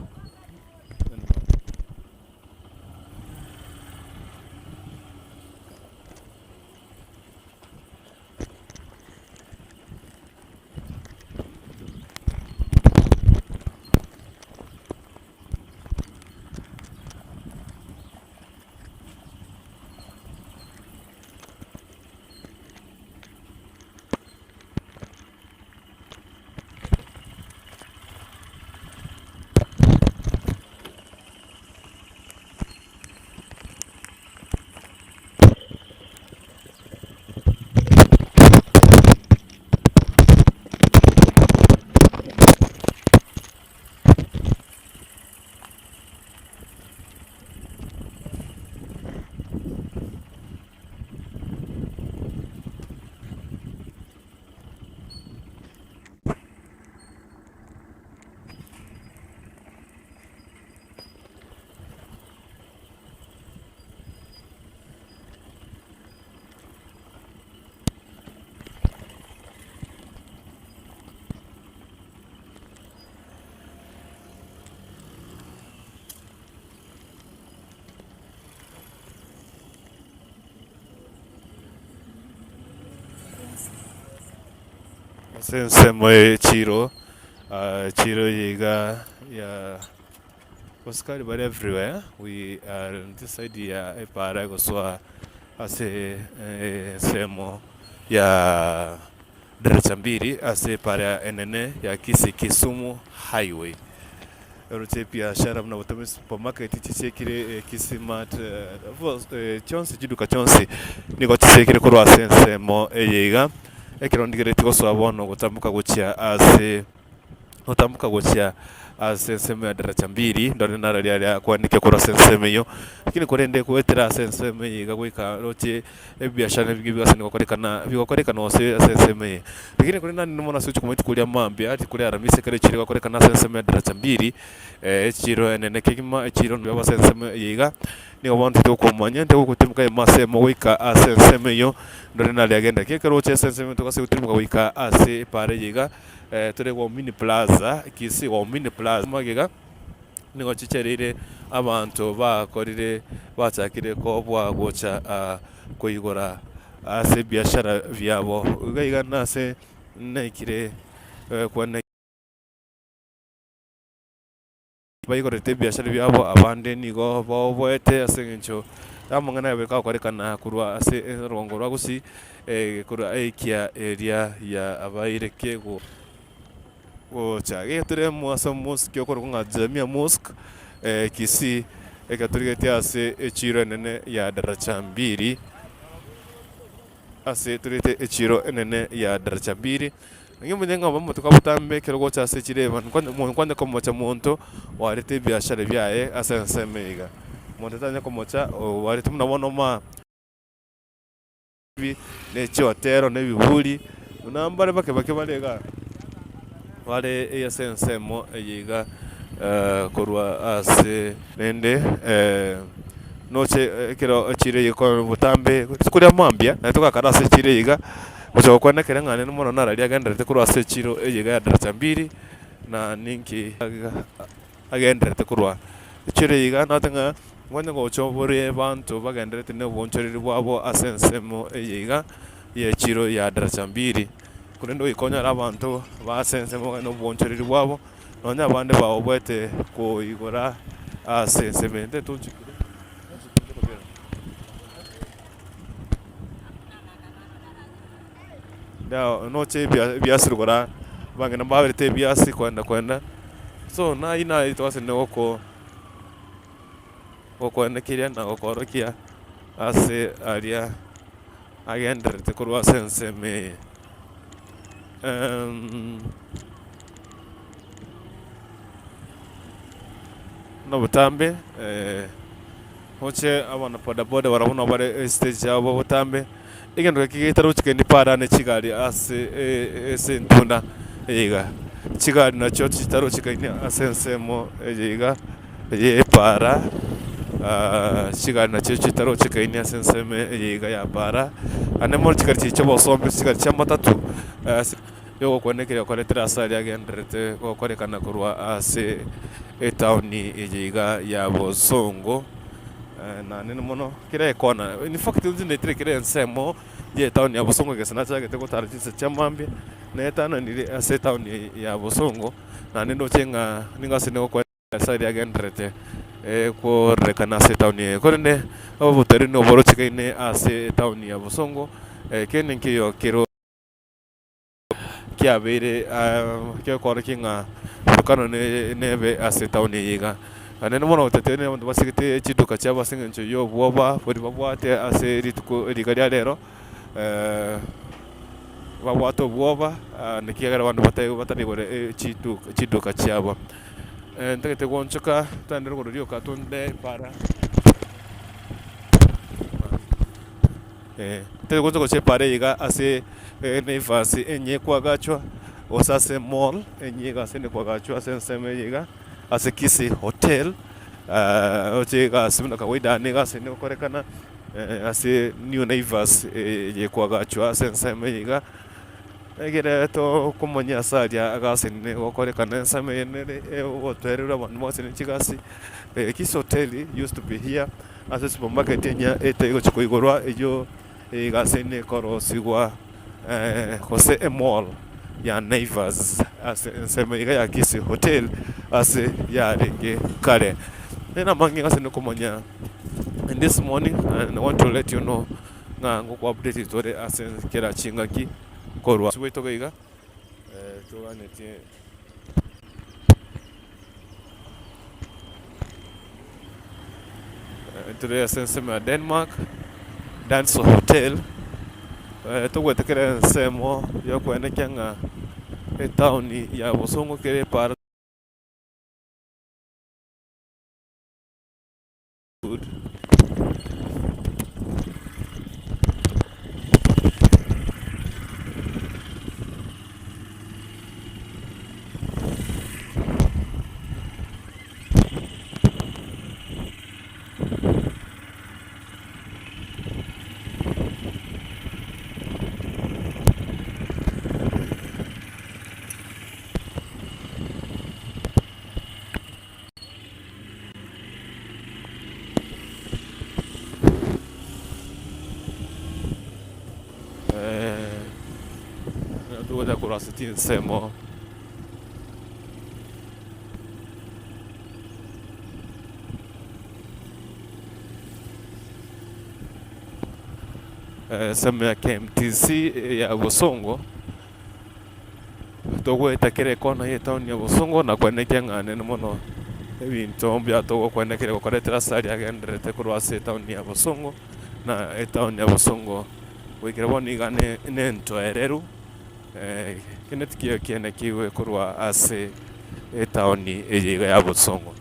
Ase ensemo ye echiro, echiro eye iga ya abasikari bare everywhere, we are on this side ya epara egosoa ase ensemo ya Daraja Mbili ase epara enene ya Kisii Kisumu Highway. Oroche ebiashara buna gotoma esupermarket chichiekire Kisii Mart chionsi chiduka chionsi nigo chisiekire korwa ase ensemo eye iga. Ekero ndigeretie gosoa bono gotamboka gochia ase gotamboka gochia ase ensemo ya Daraja Mbili ndore naro riaria akwaneke korwa ase ensemo eyio. Lakini korende goetera ase ensemo eye iga goika roche ebiashara ebinge bigase nigokorekana bigokorekana gose ase ensemo eye. Lakini korende naende mono ase gochia komanya rituko ria mambia, rituko ria aramisi ekero echiro egokorekana ase ensemo ya Daraja Mbili, echiro enene kegima echiro mbuya ase ensemo eye iga, nigo bono tokomanya togotimboka ime ase emo goika ase ensemo eyio, ndore nari agenda. Lakini ekero ogocha ase ensemo togase gotirimboka goika ase epara eye iga, tore Waumini Plaza, Kisii Waumini Plaza magega. Nigo chichereire abanto bakorire bachakire kobua gocha koigora ase ebiashara biabo. Iga iga nase naikire kwane. Baigorete ebiashara biabo abande nigo baoboete ase eng'encho y'amang'ana ayio agokorekana korwa ase erongo rwa gusii korwa ekia eria ya abaire kego. Gocha getore ase omosike okorokwa ng'a Jamia Mosque, Kisii, ekero torigetie ase echiro enene ya Daraja Mbili, ase torigete echiro enene ya Daraja Mbili. Naki omanyete ng'a omotuko botambe ekero ogocha ase echiro eye bono kwanya komocha monto oarete ebiashara biaye ase ensemo eye iga. Monto tanya komocha oarete buna bono ma. Ne chiotero na ebiburi, buna mbare bake bake bare igaa, bare ase ensemo eye iga korwa ase rende noche ekero echiro eye ekore botambe rituko ria mambia naye togakara ase echiro eye iga, gocha gokwana ekere ng'a nere mono nararia agendererete korwa ase echiro eye iga ya daraja mbili, na ninki agendererete korwa echiro eye iga natote ng'a Nkonye gocha obore abanto bagendererete noboonchoreria bwabo ase ensemo eye iga y'echiro ya daraja mbili, korende goika onyore abanto base ensemo bagende noboonchoreria bwabo, nonya abande baoboete koigora ase ensemo eye. Noche ebiasi rogoro abang'ina mbaberete ebiasi kogenda kogenda, so naye naye twase nogoko. Gokwanekeria na gokorokia ase aria agendererete korwa ase ensemo eye. Nobotambe oche abana bodaboda barabwo nabo bare estage yabo botambe, egento eke getarochi kendi para ne chigari ase ase entunda eye iga. Chigari nachio chitarochekaine ase ensemo eye iga. Eye epaara, chigari nachio chitarochekaini ase ensemo eye iga ya paara, naende mono chigari chiria chia obosombe, chigari chia amatatu. Yogokwana ekere okoretera ase aria agendererete gokorekana korwa ase etaoni eye iga ya Bosongo, naende mono kera ekona, in fact inche naetire kera ensemo ya etaoni ya Bosongo gese nachagete gotara chinsa chia mambia, naetananire ase etaoni eye ya Bosongo, naende ndoche ng'a nigo ase nigokwana. Nyasae riagendererete korerekana ase etaoni eye, korende obotereri noborochekaine ase etaoni ya Bosongo, kende nkeiyo kero kiabeire gekoorokia ng'a volcano nebe ase etaoni eye iga. Naende bono goteteria abanto basigete chiduka chiabo ase eng'encho ya obwoba boria babwate ase rituko eri iga ria rero. Babwate obwoba ekiagera abanto batari kogora chiduka chiabo. Ntagete goonchoka togende rogoro rioka tonde para, ntagete goonchoka gochia epara eye iga ase Naivas enye ekwagachwa, gose ase emall enye iga ase ekwagachwa ase ensemo eye iga, ase Kisii Hotel, oche egasi buna kawaida nigo ase egokorekana. Ase New Naivas eye kwagachwa ase ensemo eye iga, egere tokomanya ase aria agasi gokorekana ensemo eye nere egotoererwa abanto bonsi ne chigasi. Kisii Hotel used to be here ase supermarket enyia etegochi koigorwa eyio egasi nekorosigwa gose emall ya Naivas ase ensemo iga ya Kisii Hotel ase yarenge kare. Rero amange ase nokomanya. And this morning I want to let you know ng'a ngoku update tore ase kera chingaki korwa ase gwaito iga toganetie tore ase ensemo ya Denmark, Dance Hotel, togwete kera ensemo yokoenekia ng'a etown ya Bosongo kere epara. Togocha korwa ase chinsemo. Ensemo ya KMTC ya Bosongo. Togoeta kera ekona y'etaoni ya Bosongo na kwenekia ng'a nene mono ebinto mbuya togokwenekera gokoretera ase aria agendererete korwa ase etaoni ya Bosongo na etaoni ya Bosongo goikera bono iga ne nentoereru kende tikeiyo kiane keigwe korwa ase etaoni eye iga ya Bosongo.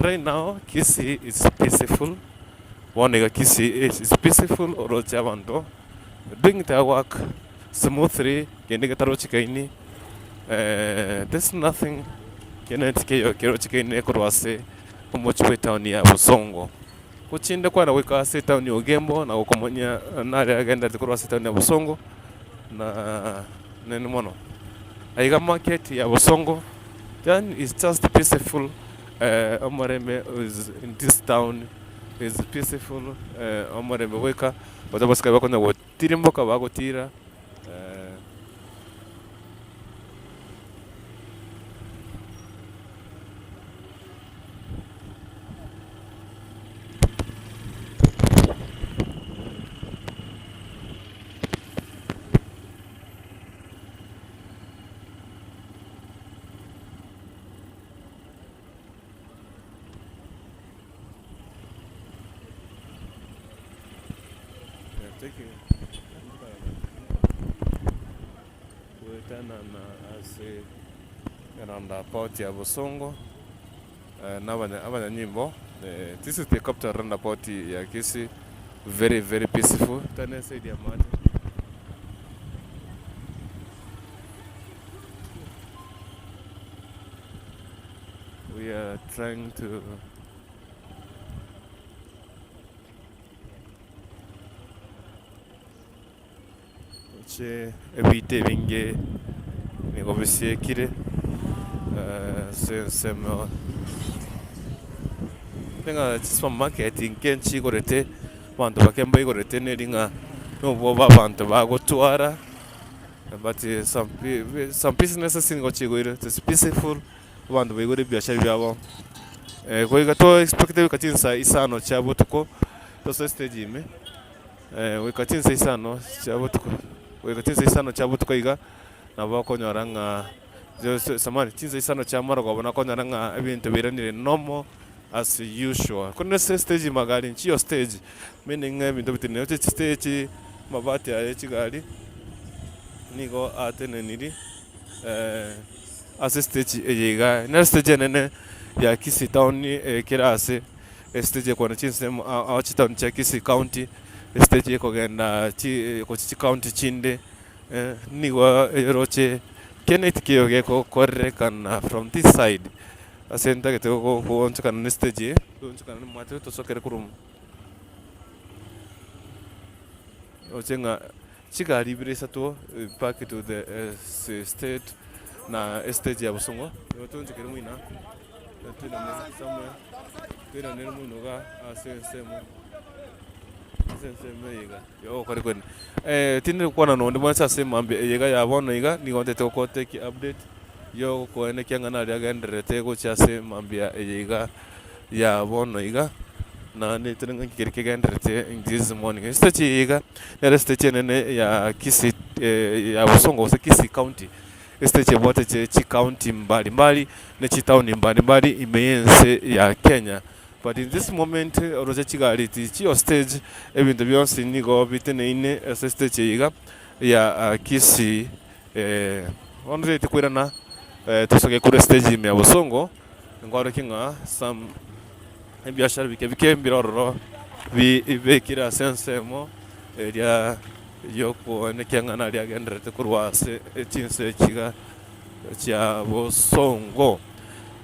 Right now Kisii is peaceful, bono iga Kisii is peaceful oroche abanto doing their work smoothly kende getarochikaini there's nothing kende tikeiyo kerochikaine korwa ase omochie bwe etown ya Bosongo. Gochinde kwana goika ase etown ya Ogembo na gokomanya nare agenderete korwa ase etown ya Bosongo na nene mono. Aiga market ya Bosongo then is just peaceful omorembe is in this town is peaceful omorembe goika gose abasikari bakonya gotirimboka bagotira. Taking goetanana ase roundabout ya Bosongo na abanyanyimbo. This is the capital roundabout ya Kisii, very very peaceful. Tane eside ya mache. We are trying to. Roche ebiita ebinge nigo bisiekire ase ensemo ng'a chisupermarket nke nchigorete, abanto bake mbaigorete neri ng'a nobwoba abanto bagotwara but some businesses nigo chigoire it is peaceful. Abanto baigure ebiashara biabo, goika to expect goika chinsa isano chia botuko, tosoe stage ime, goika chinsa isano chia botuko, goika chinsa isano chia botuko iga, nabo okonyora ng'a samahani, chinsa isano chia marogoba nokonyora ng'a ebinto biiranire normal as usual. Korende ase stage magari nchiyo stage, meaning ng'a ebinto bitenenire, oche chistage amabati aya ya chigari, nigo ateneniri. Ase stage eye iga, nere stage enene ya Kisii town kera ase estage ekwana chinsemo ao ao chitown chia Kisii county, estage ekogenda chi gochia chicounty chinde nigo eroche kende tikeiyo gegokorekana from this side ase ntagete goonchokana na estage eye, toonchokane nomwate tosokere korwa. Roche ng'a chigari ibere isato back to the state na estage ya bosongo nigo toonchokere moino toirane somewhere toiranere moino igaa ase ensemo ase ensemo eye iga yogokora kwene. Tindi gokwana na onde bwensi ase mambia eye iga ya bono iga nigo ntagete gokoteki update yogokoenekia ng'a nari agendererete gochia ase mambia eye iga. ya bono iga, naende tore ng'a keria kegendererete this morning. Estage eye iga, nere estage enene ya Kisii ya Bosongo gose Kisii county, estage ebwate chi chicounty mbali mbali, na chitown mbali mbali ime ya ense ya Kenya. But in this moment, oroche chigari tichiyo stage, ebinto bionsi nigo biteneine ase estage eye iga ya Kisii bono totagete koirana tosoke korwa estage ime ya Bosongo. Nkwarokia ng'a some ebiashara bike bike mbire ororo bibekire ase ensemo eria yokoenekia ng'a naria agendererete korwa ase chinse echiga chia bosongo.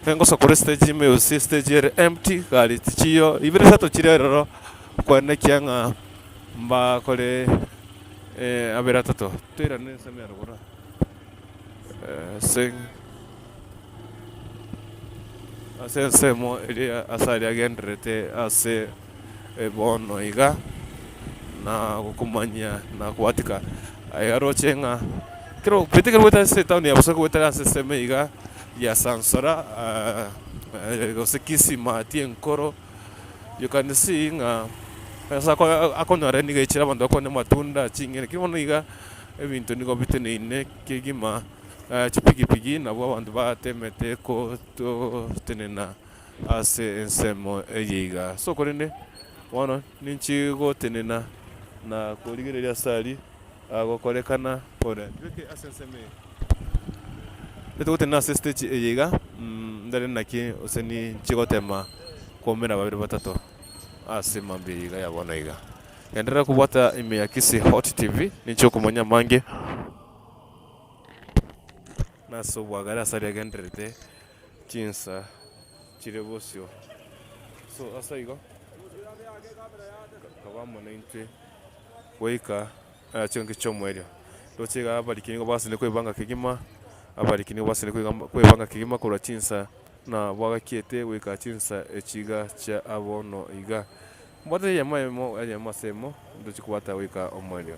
Ngosoa korwa estage ime gose estage ere empty gari tichiyo, ibere isato chire ororo koenekia ng'a mbakore abere atato. Toirane ensemo ya rogoro ase. Ase ensemo eria ase aria agendererete ase bono iga, na gokomanyia na gwatika aiga roche ng'a kero bete kero goetera ase etown ya Bosogo goetera ase ensemo iga ya Sansora gose Kisii Maati enkoro, you can see ng'a ase akonyora nigo echire abanto bakoonia amatunda, ching'eni, lakini bono iga ebinto nigo biteneine kegima. Chipigipigi nabwo abanto batemete gotenena ase ensemo eye iga. So korende bono ninchi gotenena na korigereria ase aria agokorekana ore. Beke ase ensemo eye. Togotenena ase stage eye iga, ndore naki gose ninchi gotema koumera babere batato ase mambia eye iga ya bono iga. Genderera kobwata ime ya Kisii Hot TV, ninche okomanya amange. Nase obwagare ase aria agendererete chinsa chire bosio. So ase igo, kaba amo naintwe goika chingaki chi'omoerio. Roche iga abariki nigo bagasire kwebanga kegima, abariki nigo bagasire kwebanga kegima korwa chinsa na bwagakiete goika chinsa echi iga chia bono iga. Mbwate eyemo eyemo eyemo ase eyemo, ntochie kobwata goika omoerio.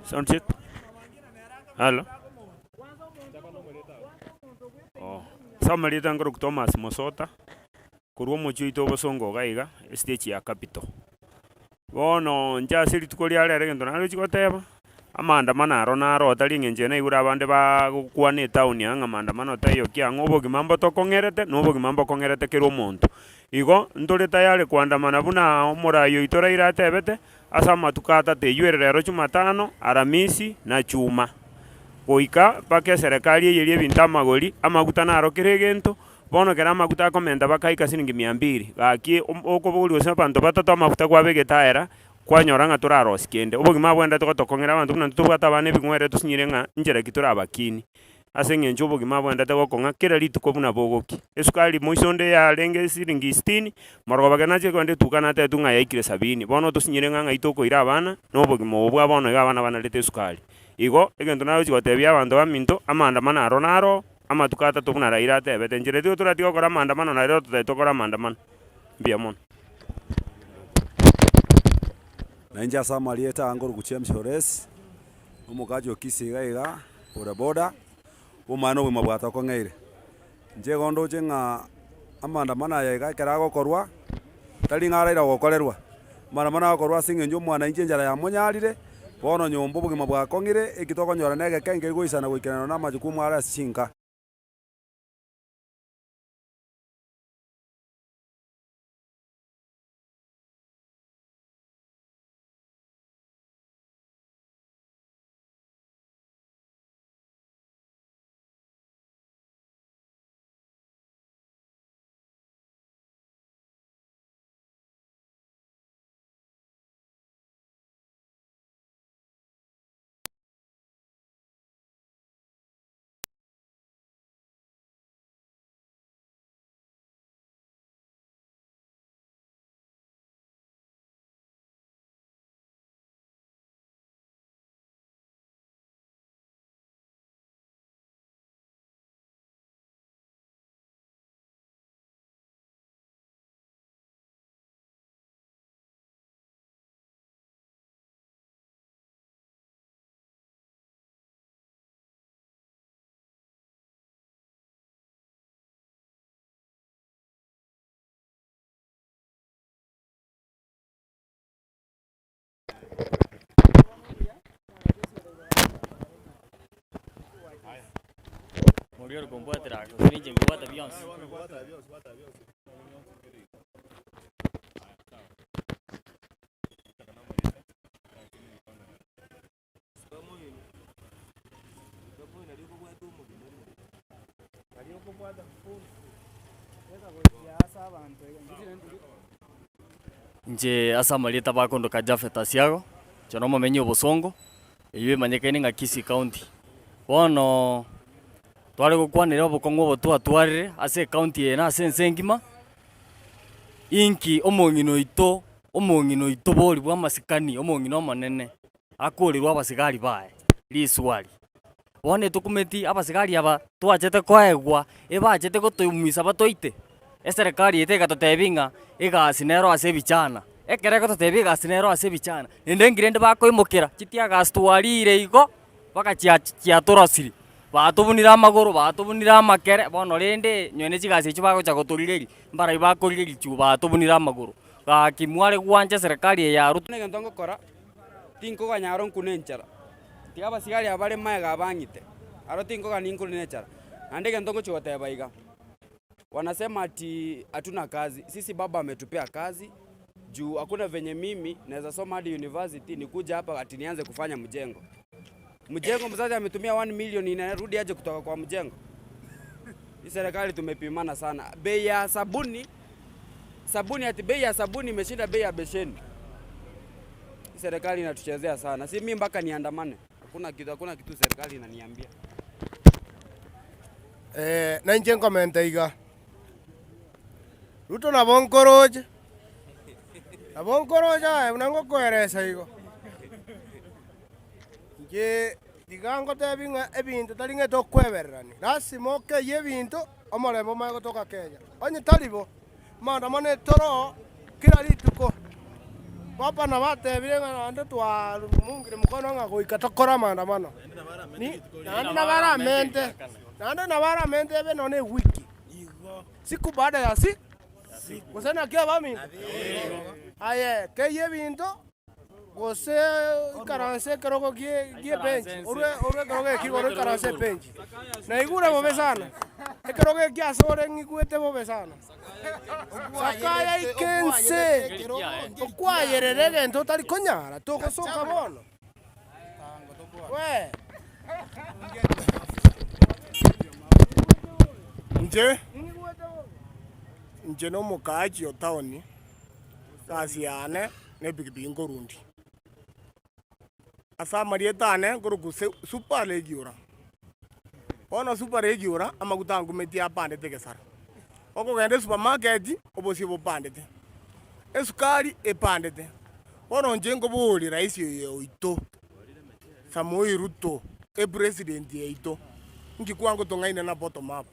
Sound check. Halo. Oh. Ase amarieta nkorokwa Thomas Mosota, korwa omochie oito obosongo iga iga, estage ya Capital. Bono inche ase rituko ria rero egento narochi goteba, amaandamano aro naro tari eng'encho eye naigure abande baagokwana etown aa ng'a maandamano taiyo ki ang'o, obogima mbotokong'erete na obogima mbokong'erete kera omonto. Igo, ntore tayari koandamana buna omorai oito Raila atebete, ase amatuko atato eywo ere rero Jumatano, Aramisi, na Juma. Goika mpaka eserekari eyerie ebinto amagori, amaguta naro kera egento, bono ekero amaguta akomenta bakaika siringi mia mbiri, gaki okobogoria gose abanto batato amafuta kwabegete aera, kwanyora ng'a torarosie kende. Obogima bwendete gotokong'era abanto buna intwe tobwate abana ebing'werere tosinyire ng'a nchera ki torabakini. Ase eng'encho obogima bwendete gokong'a kera rituko buna bogokia. Esukari moiso onde yarenge siringi sitini, morogoba ekero nachire kogenda etuka natebiwe ng'a yaikire sabini. Bono tosinyire ng'a ng'ai tokoira abana, na obogima obo bwa bono iga abana banarete esukari. Igo, egento nagochia gotebia abanto baminto, amaandamano aro naro, amatuko atato buna Raila atebete, inchera tigo toratige gokora amaandamano na rero totagete tokore amaandamano. Mbuya mono. Na inche ase amarieta aya nkorokwa James Ores, omokachi o Kisii iga iga, boda boda, omwana obogima bwatokong'eire. Inche igo ndoche ng'a amaandamano aya iga ekero agokorwa, tari ng'a araira gokorerwa, amaandamano agokorwa ase eng'encho omwananchi enchara yamonyarire, bono nyomba obogima bwakong'ire, eki tokonyora na egeke nkeri goisana goikerana na amajukumu are ase chinka. Inche ase amarieta bakondoka Japhet Asiago, inche nomomenyi o Bosongo, eywo emanyekaine ng'a Kisii County. Bono tware gokwanera obokong'u obo twatwarire ase ecounty eye na ase ense engima, inki omong'ina oito omong'ina oito bori bwa amasikani omong'ina omonene akorerwa abasigari baye riswari. Bono etokumeti abasigari aba twachete koegwa, ebachete gotoumisa batoite, eserekari yaito egatotebia ng'a egasi nero ase ebichana. Ekero egototebia egasi nero ase ebichana, naende nki rende bakoimokera, chitiagasi twarire igo, mpaka chia chiatorosirie, batobunire amagoro, batobunire amakere, bono rende nonye na chigasi echio bagocha gotorigeria, mbaria bakorigeria chuu batobunire amagoro. Gaki mware gwancha eserekari eye ya Ruto. Egento ngokora, tinkoganya aro nkune enchara. Tiga abasigari aba bare magega abang'ite, aro tinkogania nkune nechara. Naende egento ngochia goteba iga, wanasema ati hatuna kazi, sisi baba ametupea kazi, juu hakuna venye mimi naeza soma hadi university nikuje hapa ati nianze kufanya mjengo. Mjengo mzazi ametumia 1 million inarudi aje kutoka kwa mjengo? Hii serikali tumepimana sana. Bei ya sabuni, sabuni ati bei ya sabuni imeshinda bei ya besheni. Hii serikali inatuchezea sana. Si mimi mpaka niandamane. Hakuna kitu, hakuna kitu serikali inaniambia. Eh, na inche nkomenta iga, Ruto nabo nkoroche, nabo nkoroche aye buna ngokoeresa igo. Inche tiga ngotebi ng'a ebinto tari ng'a tokwebererania, lasima okeyie ebinto omorembe omanye gotoka Kenya. Onye tari bo, maandamano etoro kera rituko. Papa nabo atebire ng'a naende twamungire mokono ng'a goika tokore amaandamano. Ni naende nabo aramente, naende nabo aramente ebe nonya na ewiki, siku baada ya si gose naki abaminto? Aye keyia ebinto gose ikaranse ekerogo gie gie ebenchi, orwe orwe ekerogo eki igoro oikaranse ebenchi. Naigure bobe sana, ekerogo eki ase ore ng'igwete bobe sana. Sakaya ike ense, okwayerera egento otari konyara, togosoka bono. Wee. Inche, inche nomokaachi o town, egasi yane na epikipiki nkorundia. Ase amarieta ane nkorokwa Super Legiora. Bono Super Legiora amaguta ankumetie apandete egesara. Okogenda esupermarket obosie bopandete, esukari epandete. Bono inche nkoboria rais oyo oito Samoei Ruto, epresident yaito, inki kwangotong'aina na bottom up?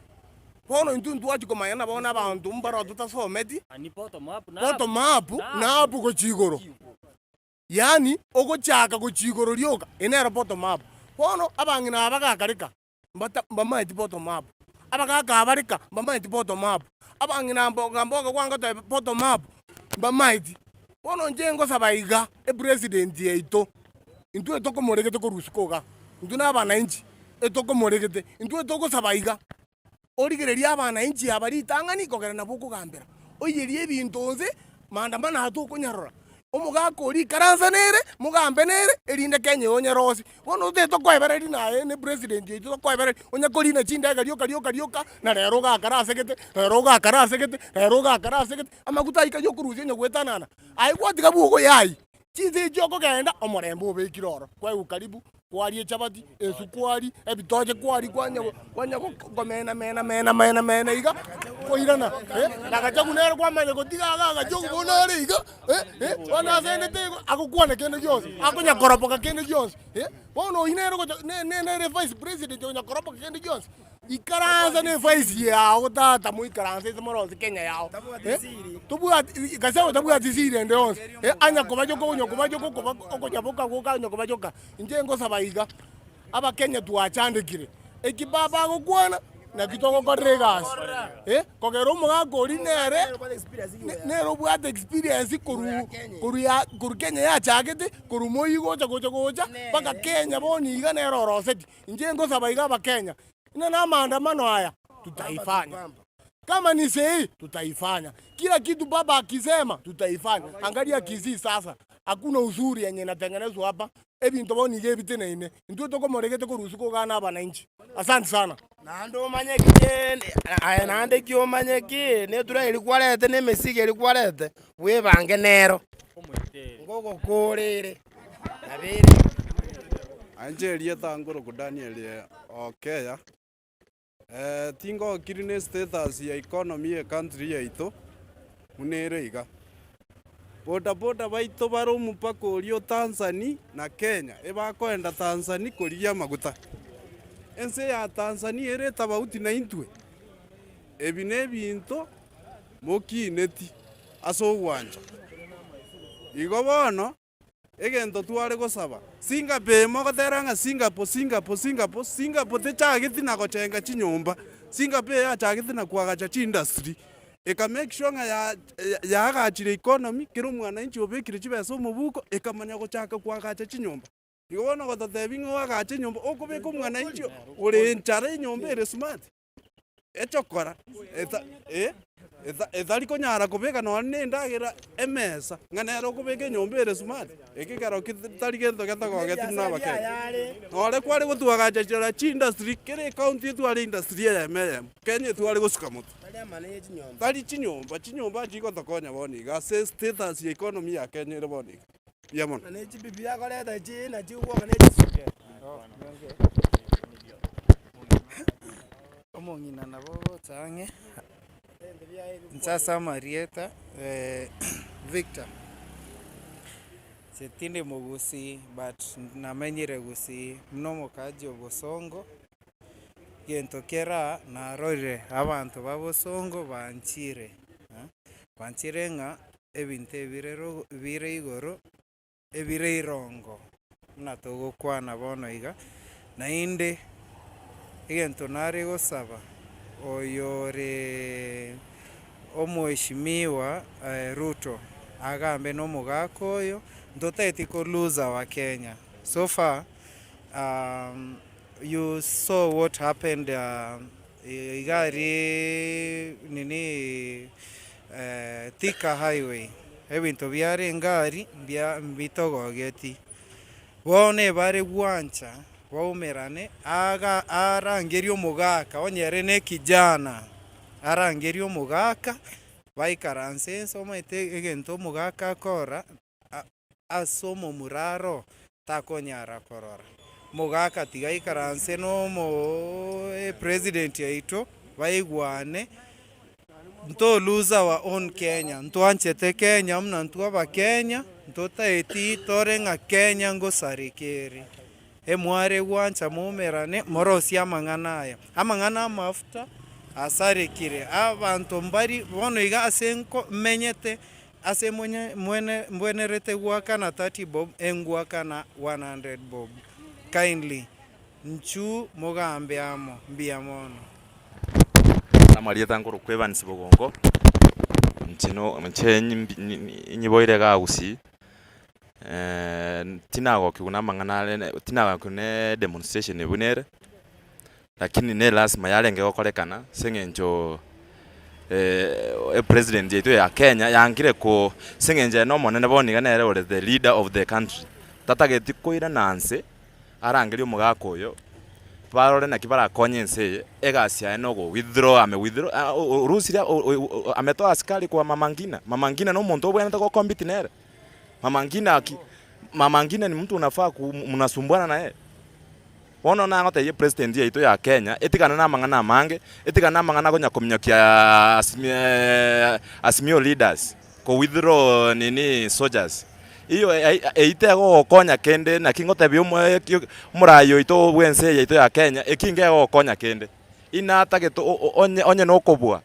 Bono intwe ntwachia komanya na bono abanto mbaro totasometi, bottom up na up gochia igoro. Yaani ogochaka gochia igoro rioka, eye nero bottom up. Bono abang'ina aba bagakareka, mbata mbamaeti bottom up, abagaka aba reka mbamaeti bottom up, abang'ina mboga mboga gwangotebia bottom up, mbamaeti. Bono inche ngosaba iga, epresident yaito, intwe tokomoregete korwa isiko igaa, intwe na abananchi, etokomoregete, intwe togosaba iga. Origererie abananchi aba ritang'ani kogera nabwo okogambera, oiyerie ebinto inse, maandamano aya tokonyarora. Omogaka oria ikaransa nere, mogambe nere, erinde Kenya eye onyerosie. Bono otagete tokoebereria naye ne president oito tokoebereria, onye korina chindege rioka rioka rioka, na rero ogakare ase gete, rero ogakare ase gete, rero ogakare ase gete, amaguta aika ya okorusia onye goetanana, aye gwatiga bwogoyai, chinsa echio okogenda, omorembe obekire ororo, kwaigwa karibu. Kwaria echabati, esukari, ebitoche kwaria kwanya kwanya komena mena mena mena mena iga, koirana eh, na Gachagua nere kwamanya gotiga iga Gachagua bono are iga eh, eh, bono asendete igo agokwana kende gionsi, akonya koropoka kende gionsi eh, bono oyio nere ogocha ne ne nere vice president okonya koropoka kende gionsi. Ikaransa ne efaisi yao tata moikaranse ase morosie Kenya yao eh, tobwati Gachagua tabwati siri ende yonsi eh, anya kobachoka onya kobachoka okoba okonyaboka goka onya kobachoka. Inche ngosaba iga, abakenya twachandekire, eki baba agokwana naki togokorera egasi eh, kogera omogaka oria nere nere obwate experience korwa korwa ya korwa Kenya yachagete, korwa moi gocha gocha gocha mpaka Kenya bono iga nere oroseti. Inche ngosaba iga Abakenya, ng'a namaandamano aya tutaifanya, kama ni sei tutaifanya, kila kitu baba akisema tutaifanya. Angalia Kisii sasa, hakuna uzuri yenye inatengenezwa hapa, ebinto bono iga ebiteneine, intwe tokomoregete korwa isiko igaa na abananchi. Asante sana. Naende omanye ki aye naende ki omanye ki, na etura eria kwarete na emesigo eria kwarete, bwebange nero, ngogokoora ere. Nabo ere. Inche erieta nkorokwa Daniel Okeya, tingokiri na estatus ya economy ya ecountry yaito buna ere iga. Bodaboda baito bare omopaka oria o Tanzania na Kenya, ebakoenda Tanzania korigia amaguta. Ense ya Tanzania ere etabauti naintwe, ebi na ebinto mokineti ase ogwancha. Igo bono, egento tware gosaba, Singapore eye mogotera ng'a Singapore, Singapore, Singapore, Singapore techageti na gochenga chinyomba, Singapore eye yachagete na koagacha chiindustry, eka make sure ng'a ya yaagachire economy, kera omwananchi obekire chibesa omobuko, ekamanya gochaka koagacha chinyomba. Igo bono gototebia ng'a oagache enyomba, okobeka omwananchi ore enchara enyomba ere smart. Echokora eta eh, eta etari konyara kobeka nonye na endagera emesa, ng'a nere okobeka enyomba ere smart, eke ekero tari gento getagogeti buna abakenya. Nore kware gotwagacha chirora chiindustry, kera ecounty etware industry eyemo eyemo, Kenya etware gosuka motwe. Tari chinyomba, chinyomba nchigotokonya bono iga ase status ya economy ya Kenya ere bono iga. Mbuya mono. Omong'ina nabo ogocha ang'e, inche ase amarieta Victor, inche tindi mogusii but namenyire gusii buna omokaaji o bosongo, egento kere aa narorire abanto ba bosongo banchire, banchire ng'a. ebinto ebire rogo bire igoro, ebire irongo buna togokwana bono iga. Naende egento nare gosaba oyore omweshimiwa Ruto agambe na omogaka oyo, ntotageti ko lose our Kenya. So far you saw what happened iga aria nini Thika highway, ebinto biarenge aria mbia mbitogogeti. Bono ebare gwancha baumerane aga arangerie omogaka onye ere ne ekijana, arangerie omogaka baikaranse ense omanyete egento omogaka akora ase omomura aro takonyara korora. Omogaka tiga aikaranse na omo epresident yaito baigwane Nto lose our own Kenya, ntwanchete Kenya buna intwe abakenya, ntotaeti tore ng'a Kenya ngosareka ere. Emware gwancha moumerane morosie amang'ana aya. Amang'ana amafuta asarekire, abanto mbari bono iga ase nko menyete ase monye mwene mbwenerete goakana 30 bob engwakana 100 bob. Kindly nchu mogambe amo, mbuya mono. Amarieta nkorokwa Evans Bogonko, inche no inche nyiboire igaa Gusii, tinagokigwa na amang'ana are tinagokigwa na edemonstration buna ere, lakini ne lasima yarenge gokorekana ase eng'encho epresident yaito ya Kenya yangire ko ase eng'encho ere na omonene bono iga nere ore the leader of the country, tatageti koirana nse. Arangerie omogaka oyo, barore naki barakonye ense eye, egasi yaye nogo withdraw ame withdraw orusirie ametoa asikari kwa mama ngina, mama ngina na omonto obwenerete go compete nere, mama ngina aki mama ngina ni mtu unafaa ku mnasumbuana naye. Bono nagotebia epresident yaito ya Kenya, etigane na amang'ana amange, etigane na amang'ana akonya kominyokia azimio leaders. Ko withdraw nini soldiers iyo eyio tegogokonya kende naki ngotebia omoraai oito bwe ense eye yaito ya Kenya eki ngegogokonya kende. Inatagete onye onye nokobua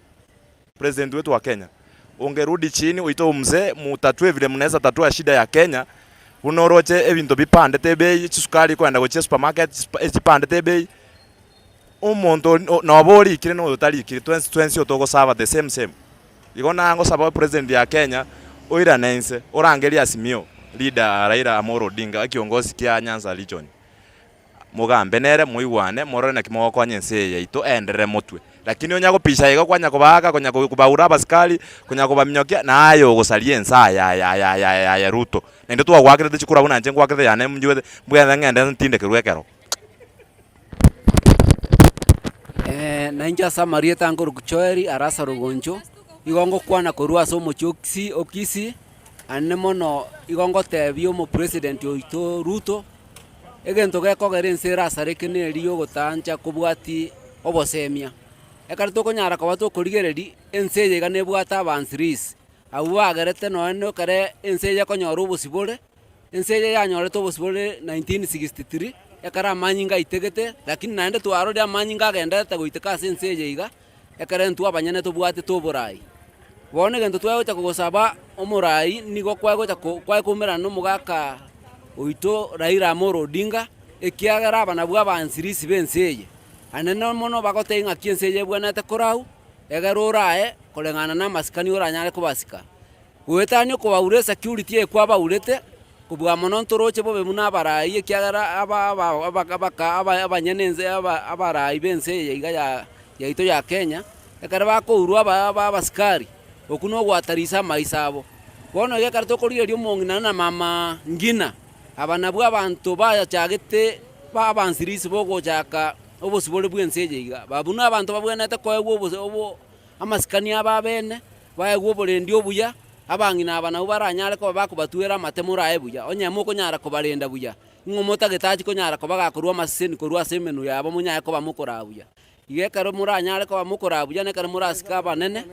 president wetu wa Kenya ungerudi chini oite omzee mutatue vile mnaweza tatua shida ya Kenya buna oroche ebinto bipandete ebei chisukari kogenda gochia supermarket chipandete ebei omonto noba orikire na oyotarikiri twensi twensi otogosaba the same same. Igo nagosaba president ya Kenya oirane inse orangerie Azimio leader Raila Amolo Odinga ekiongosi kia Nyanza region mogambe nere moigwane morore naki mogokonya ense eye yaito eenderere motwe. Lakini onya gopisha iga kwanya kobaaka konya kobaura abasikari konya kobaminyokia naye ogosaria ense aye aye aye aye aye aye Ruto. Naende twagoakerete chikura buna inche ngwakerete yane njuete mbwene ng'ende ntindekerwe ekero. Na inche ase amarieta nkorokwa Joel Arasa Rugoncho, igo ngokwana korwa ase omochie o Kisii o Kisii, aande mono igo ngotebia omopresident oito Ruto, egento gekogera ense erasareke neri ya ogotancha kobwatia obosemia. Ekero tokonyara koba tokorigereria, ense eye iga nebwate abansirisi, abwo bagerete nonye na ekere ense eye ekonyora obosibore. Ense eye yanyorete obosibore 1963, ekero amanyinga aitegete, lakini naende twarorire amanyinga agendererete goiteka ase ense eye iga, ekero intwe abanyene tobwatete oborai. Bono egento twagocha kogosaba omorai nigo kwagocha ko kwakoumerana na omogaka oito Raila Amolo Odinga, ekiagera aba nabwo abansirisi ba ense eye. Naende mono bagotebia ng'aki ense eye ebwenerete korau, egere orae koreng'ana na amasikani oranyare kobasika. Goetania okobaura esecurity eye kwabaurete, kobua mono ntoroche bobe buna abarai ekiagera aba aba abaka abaka aba abanyene ense aba abarai b'ense eye iga ya yaito ya Kenya, ekero bakourwa aba aba abasikari, okwo na ogoatarisa amaiso abo. Bono iga ekero tokorigereria omong'ina na mama ngina, aba nabwo abanto bayachagete ba abansirisi bogochaka obosibore bwa ense eye iga. Abwo na abanto babwenerete koegwa obos obo amasikani abo abene. Baegwe oborendi obuya, abang'ina aba nabwo baranyare koba bakobatwera amate morae buya, onye mokonyara kobarenda buya, ing'o motagete achie konyara koba gakorua amaseseni korwa ase emenwa yabo monyare koba mokoraa buya. Igo ekero moranyare koba mokoraa buya na ekero morasike abanene,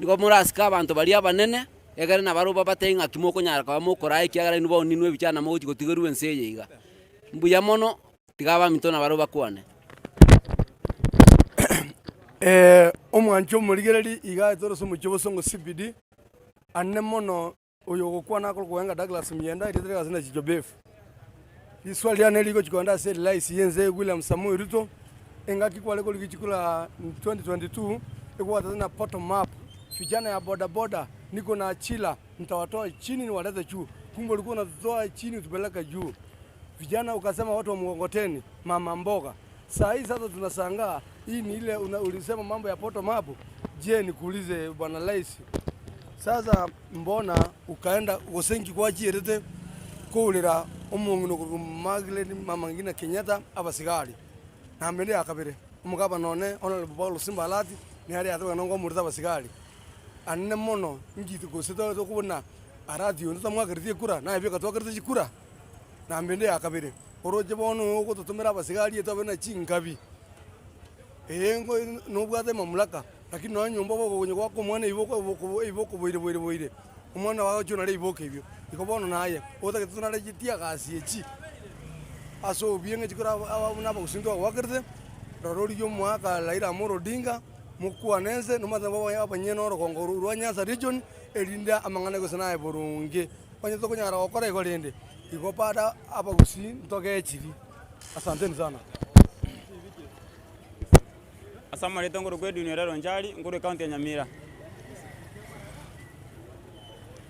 nigo morasike abanto baria abanene, egere nabarobwo babatebie ng'aki mokonyara koba mokoraa ekiagera inwe bono ninwe ebichana mogochia gotigerwa ense eye iga. Mbuya mono. Tiga abaminto nabarabwo bakwane. Omwancho omorigereria iga aye tore ase omochie o Bosongo CBD. Ane mono oyo ogokwana akorokwa Wenga Douglas Mienda, erieta ri'egasi na Chicho Beef. Riswali riane rigochia kogenda ase rais y'ense William Samoei Ruto, engaki kware korigia chikura 2022, egwatete na bottom up, vijana ya boda boda niko na ajira nitawatoa chini niwalete juu, kumbe ulikuwa unatutoa chini utupeleke juu. Vijana ukasema watu wa mkokoteni, mama mboga. Saa hii sasa tunashangaa, hii ni ile una, ulisema mambo ya bottom up. Je, nikuulize bwana rais, sasa mbona ukaenda gosenki gwachierete kourera omong'ina okorokwa Margaret Mama Ngina Kenyatta abasigari nambere ya kabere omogabana one Honourable Paul Simba Arati nere ateba ng'a nkomorete abasigari anene mono inki gose tokobuna Arati oyo totamwakereti ekura naye bweka twakerete chikura nambende ya kabere oroche bono ogototomera abasigari etobe na chinkabi. Ee nobwate emamulaka, lakini nonya nyomba okonya goaka omwana ebibe ebibe okoboire boire boire, omwana ogo agochia onare ebiboke ebio. Igo bono naye, otagete tonare chitiagasi echi, ase obieng'e chikoro buna abagusii ntwagoakerete, rora origie omoaka Raila Amolo Odinga, mokwane ense, nomanyete nabo abanyene orogongo rwa Nyanza region, erinde amang'ana gose naye boronge. Onye tokonyara gokora igo rende, igo bado abagusii ntogechiri. Asanteni sana. Ase amareto nkorokwa Edwin Orero Onchari, nkorwa ecounty ya Nyamira.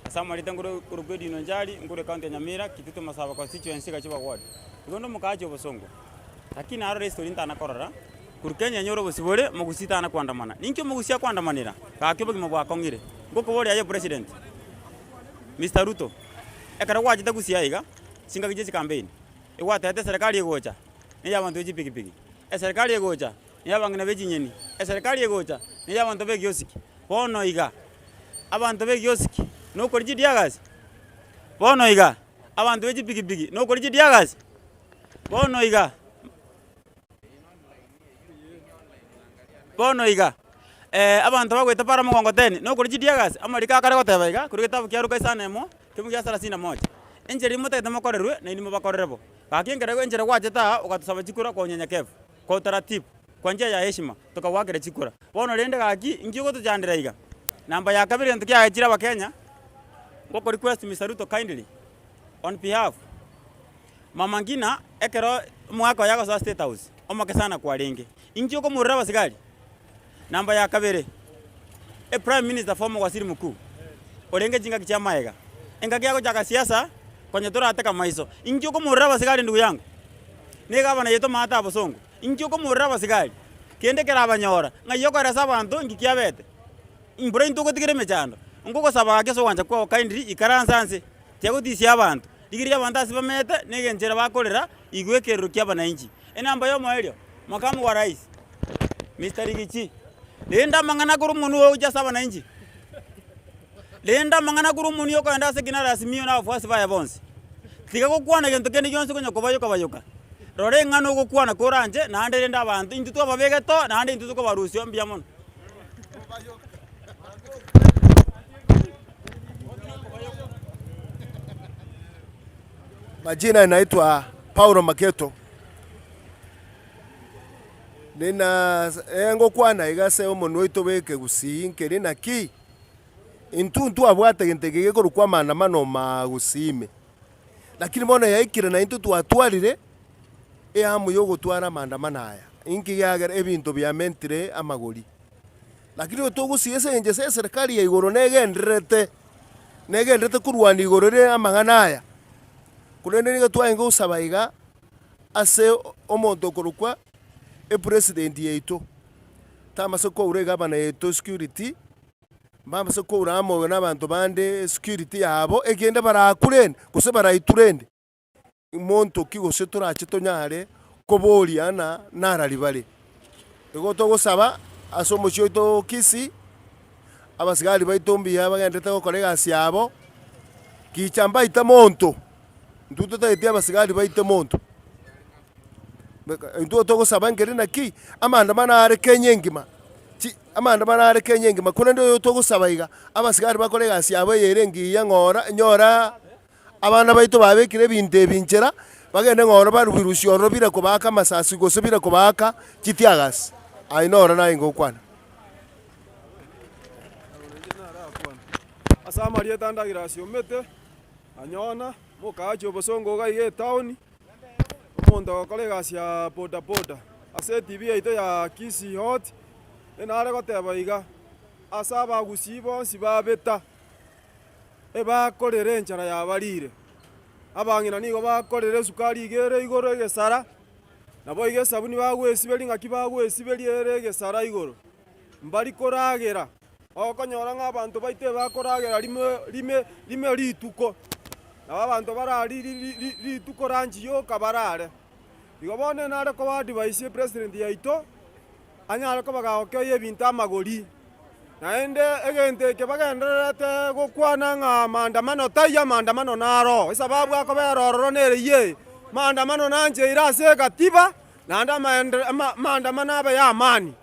Ase amareto nkorokwa Edwin Onchari, nkorwa ecounty ya Nyamira, Kitutu Masaba constituency, Gachuba ward. Igo nde omokaachi obosongo, lakini narora estory ntana korora, korwa Kenya enyore obosibore, mogusii tana koandamana. Ninki omogusii akoandamanera? Gaki obogima bwakong'ire. Ngokoboria aye president, Mister Ruto, ekero gwachete gusii aiga, chingaki chia chicampaign. Egwatebete eserekari egocha neyabanto be chipikipiki, eserekari egocha neyabang'ina be chinyeni, eserekari egocha neyabanto be egiosiki. Bono iga, abanto be egiosiki nokori chidiagasi? Bono iga, abanto be chipikipiki nokori chidiagasi? Bono iga. Bono iga, abanto bagoeta para omogongoteni, nokori chidiagasi, amariko akare goteba iga, korwa egetabu kia Luka isano na emo, ekebugu gia sarasini na moja, enchera eyio motagete mokorerwe, nainwe mobakorere bo. Gaki ekero enchera gwachete aa, ogatosaba chikura kwa unyenyekevu, kwa utaratibu, kwa njia ya heshima, tokagoakera chikura. Bono rende gaki, inki ogotochandera iga? Namba ya kabere egento kiagechire abakenya, ngoko request Mister Ruto kindly, on behalf. Mama ngina ekero omogaka oye agosoa state house, omoke sana kwarenge, inki okomorora abasigari? Namba ya kabere, e prime minister former waziri mkuu, orenge chingaki chia maega, engaki agochaka siasa konya torateka maiso, inki okomorora abasigari ndugu yangu? Na egavana yaito maate abosongo, inki okomorora abasigari? Kende kerabanyora, ng'ai okoeresa abanto inki kiabete? Mbura intwe ogotigera emechando, nkogosaba gaki ase ogwancha kwao kindly ikaransa anse. Tiagotisia abanto, rigereria abanto ase bamenyete na egenchera bakorera, igwa ekerero ki'abanainchi. Enamba y'omoerio, makamu wa rais, Mister Rigathi, rende amang'ana korwa omonwa oo gochia ase abanainchi, rende amang'ana korwa omonwa okogenda ase kinara Azimio na abafuasi baye bonsi. Tiga gokwana gento kende gionsi konya kobayoka bayoka. Rora eng'ana ogokwana koranche naende rende abanto intwe twababegete oo naende intwe tokobarusia oo mbuya mono. Majina naitwa Paulo Maketo, nina ngokwana iga ase omonwa oito bwa ekegusii nkeri naki, intwe ntwabwate gento eke gekorokwa amaandamano magusii ime, lakini bono yaikire naintwe twatwarire eamu ya ogotwara amaandamano aya, inki kiagera ebinto biamentire amagori. Lakini oyo togosia ase engencho ase eserekari ya igoro negendererete, negendererete korwania igoro ria amang'ana aya. Korende nigo twarenge gosaba iga ase omonto okorokwa epresident yaito, tamasa koura egavana yaito security, mbamase koura amo na abanto bande esecurity yabo, ekende barakure rende, gose baraitwe rende. Monto ki gose torache tonyare koboria ng'a narari bare? Igo togosaba ase omochie oito o Kisii, abasigari baito mbuya bagenderete gokora egasi yabo, gicha mbaite monto, intwe totageti abasigari baite monto. Intwe togosaba nkeri naki, amaandamano are Kenya engima, chi amaandamano are Kenya engima, korende oyo togosaba iga, abasigari bakore egasi yabo eye ere engiya ng'ora nyora. Abana baito babekire ebinto ebi nchera, bagende ng'a oro barubirusie ororo bire kobaaka amasasi gose bire kobaaka chitiagasi. Aye noro naye ngokwana. Ase amarieta a Douglas Omete, Anyona, omokaachi obosongo iga iga etown, omonto ogokora egasi ya boda boda. Ase etibi yaito ya Kisii Hot, nare goteba iga, ase abagusii bonsi babeta, ebakorera enchara yabarire. Abang'ina nigo bakorera esukari iga ere igoro egesara, naboigo esabuni bagwesiberia ng'aki bagwesiberia ere egesara igoro, mbari koragera. Okonyora ng'a abanto baito ebakoragera rimo rime rime rituko, nabo abanto barari ri ri ri rituko lunch yoka barare. Igo bono nare koba advise epresident yaito, anyare koba gagokeyia ebinto amagori, naende egento eke bagendererete gokwana ng'a maandamano taiyo amaandamano naro, esababu akobera ororo nere iyee, maandamano nancheire ase ekatiba, naende amaendere ama maandamano abe ya amani.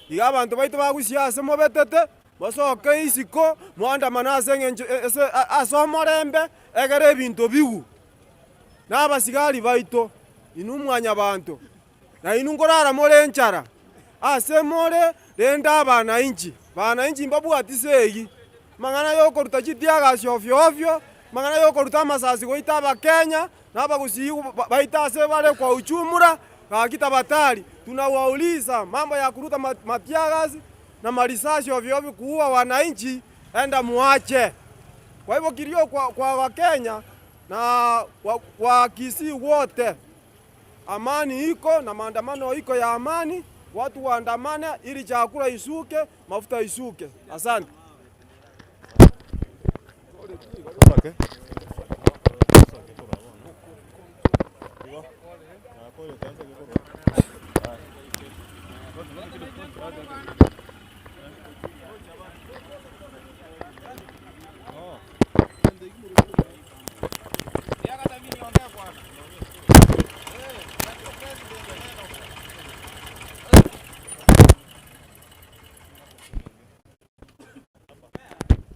Iga abanto baito bagusie ase mobetete, mosoke isiko, moandamane ase eng'encho ase ase omorembe, egere ebinto bigwe. Na abasigari baito, inwe mwanyabanto, na inwe nkorara more enchara, ase more rende abanainchi, banainchi mbabwati segi, amang'ana yokoruta chitiagasi ovyo ovyo, amang'ana yokoruta amasasi goita abakenya, na abagusii baito ase bare kwa ujumla, gaki tabatari, tunawauliza mambo ya kuruta matiagasi na marisasi ovyo ovyo kuua wananchi, enda muache. Kwa hivyo kilio kwa, kwa Wakenya na kwa, kwa Kisii wote, amani iko na maandamano iko ya amani, watu waandamane ili chakula ishuke, mafuta ishuke. Asante.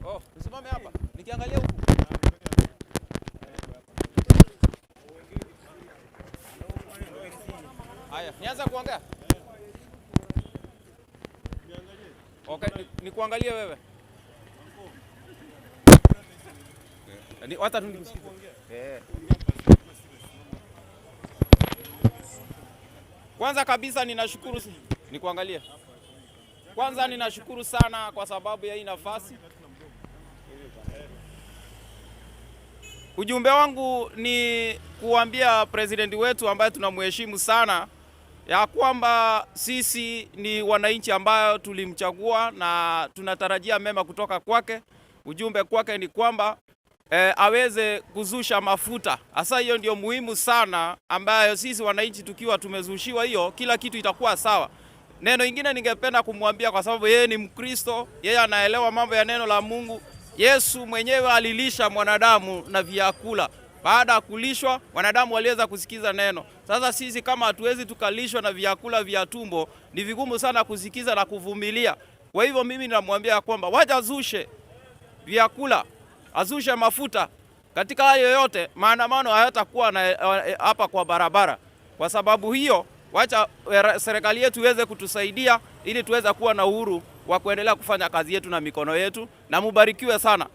Oh, usimame hapa. Nikiangalia huku. Haya, nianza kuongea? Okay, nikuangalie wewe. Ni wacha tu nikusikize. Eh. Kwanza kabisa ninashukuru nikuangalie. Kwanza ninashukuru sana kwa sababu ya hii nafasi. Ujumbe wangu ni kuambia president wetu ambaye tunamheshimu sana ya kwamba sisi ni wananchi ambayo tulimchagua na tunatarajia mema kutoka kwake. Ujumbe kwake ni kwamba aweze kuzusha mafuta. Hasa hiyo ndio muhimu sana, ambayo sisi wananchi tukiwa tumezushiwa hiyo, kila kitu itakuwa sawa. Neno ingine ningependa kumwambia, kwa sababu yeye ni Mkristo, yeye anaelewa mambo ya neno la Mungu. Yesu mwenyewe alilisha mwanadamu na vyakula. Baada ya kulishwa, wanadamu waliweza kusikiza neno. Sasa sisi kama hatuwezi tukalishwa na vyakula vya tumbo, ni vigumu sana kusikiza na kuvumilia. Kwa hivyo mimi namwambia kwamba wacha azushe vyakula, azushe mafuta. Katika hayo yote, maandamano hayatakuwa na hapa kwa barabara. Kwa sababu hiyo, wacha serikali yetu iweze kutusaidia ili tuweze kuwa na uhuru wa kuendelea kufanya kazi yetu na mikono yetu, na mubarikiwe sana.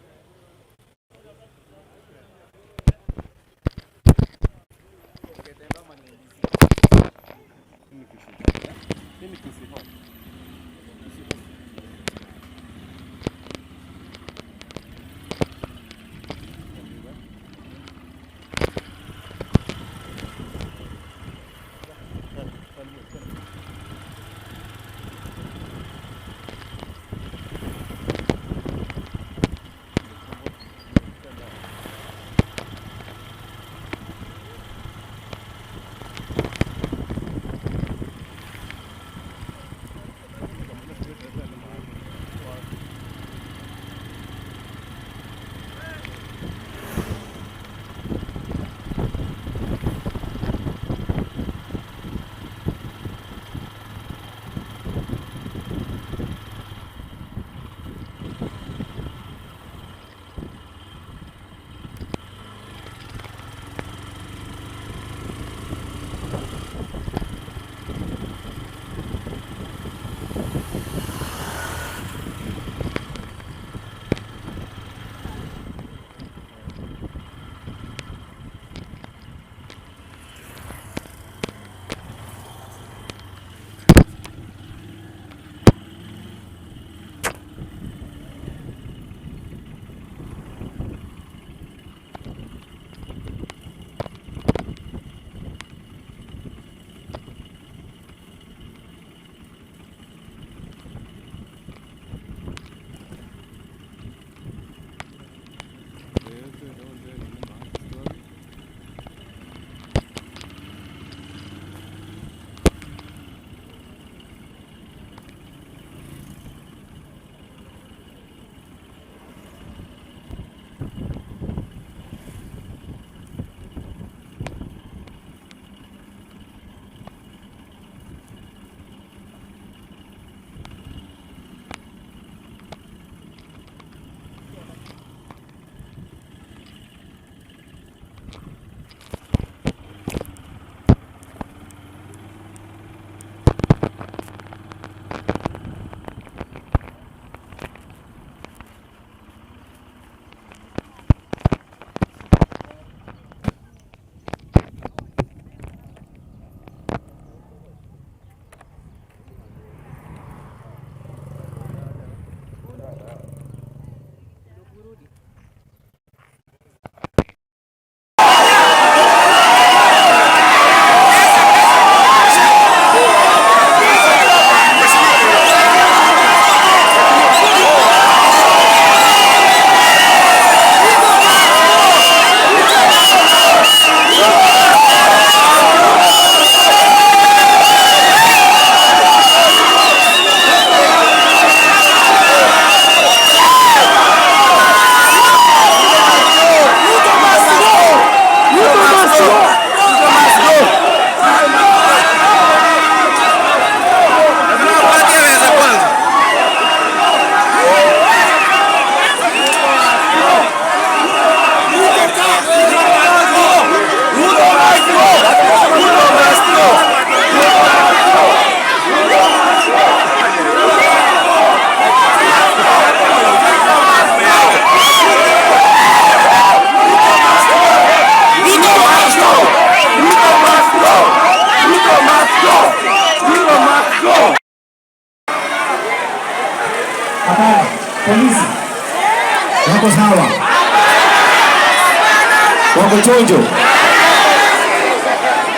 chonjo?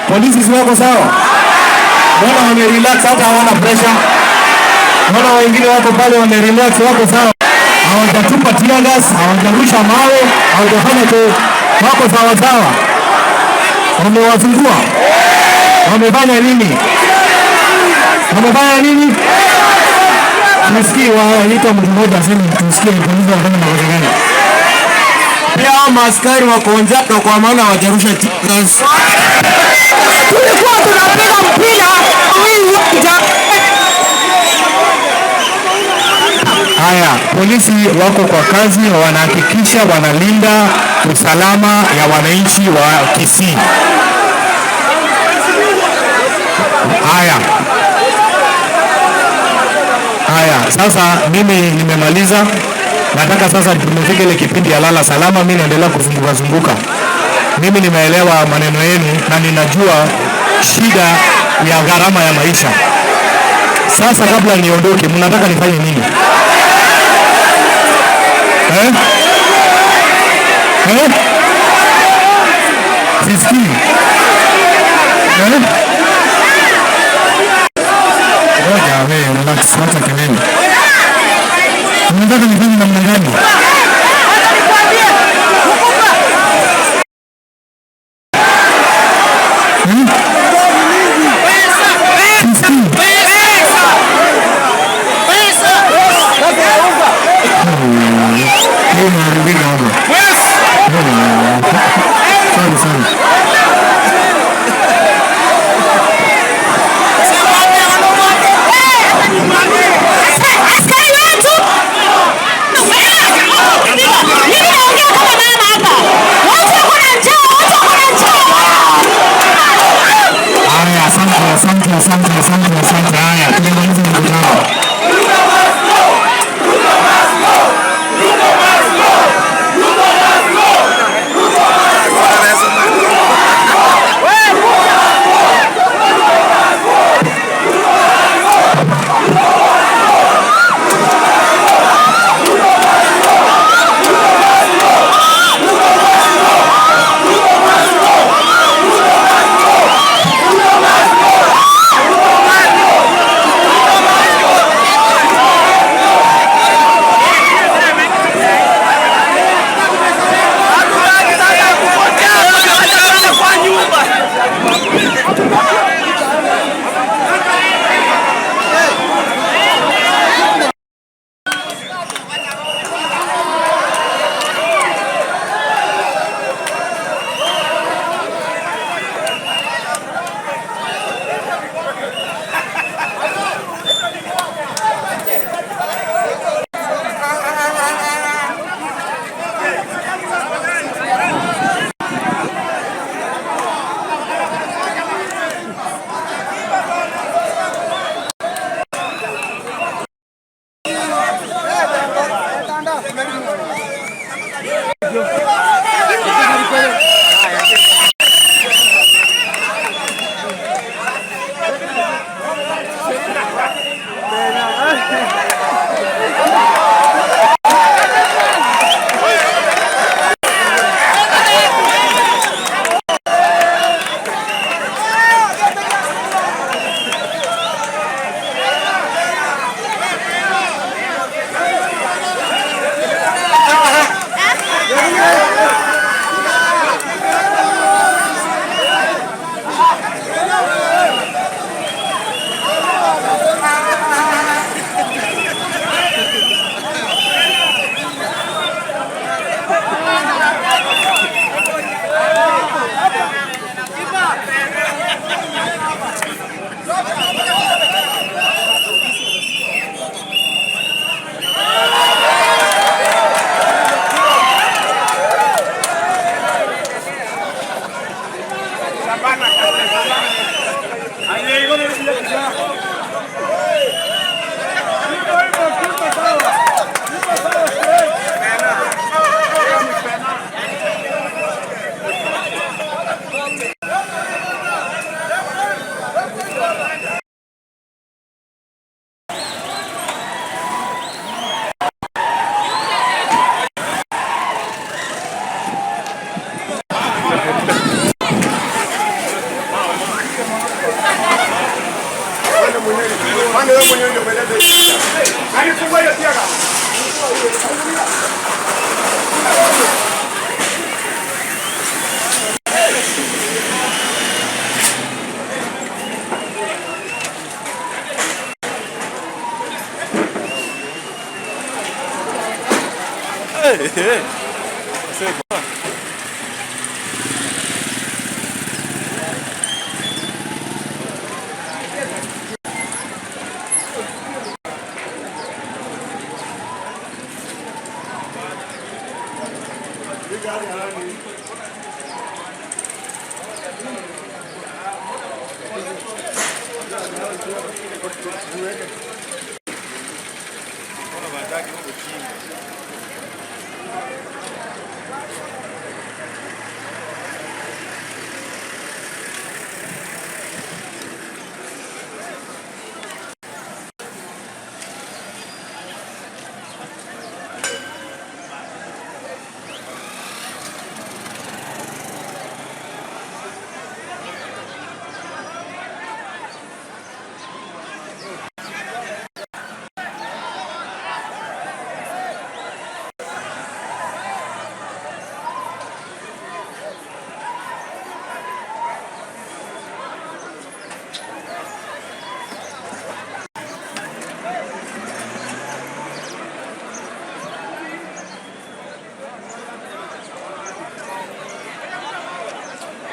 Polisi si wako sawa? Mbona wamerelax hata hawana pressure? Mbona wengine wako pale wamerelax, wako sawa, hawajatupa tear gas, hawajarusha mawe, hawajafanya cho, wako sawa sawa. Wamewazingua, wamefanya nini? Wamefanya nini? Tusikie waita mtu mmoja aseme, tusikie polisi wanafanya makosa gani? Pia hao maaskari wako njaa kwa maana hawajarusha tear gas. Tulikuwa tunapiga mpira hii uwanja. Haya, polisi wako kwa kazi, wanahakikisha wanalinda usalama ya wananchi wa Kisii. Haya, haya, sasa mimi nimemaliza. Nataka sasa tumefika ile kipindi ya lala salama. Mimi naendelea kuzunguka zunguka. Mimi nimeelewa maneno yenu na ninajua shida ya gharama ya maisha. Sasa kabla niondoke, mnataka nifanye nini? Eh? Eh? Sisikii. Eh? Ngoja wewe, relax, wacha kelele. Unataka nifanye namna gani? Hmm? Sisikii. Hii imeharibika hapa. Sorry, sorry. Askari wetu, mimi naongea kama mama hapa. Watu wako na njaa, watu wako na njaa. Haya, asante, asante, asante, asante, asante. Haya, tumemaliza mkutano.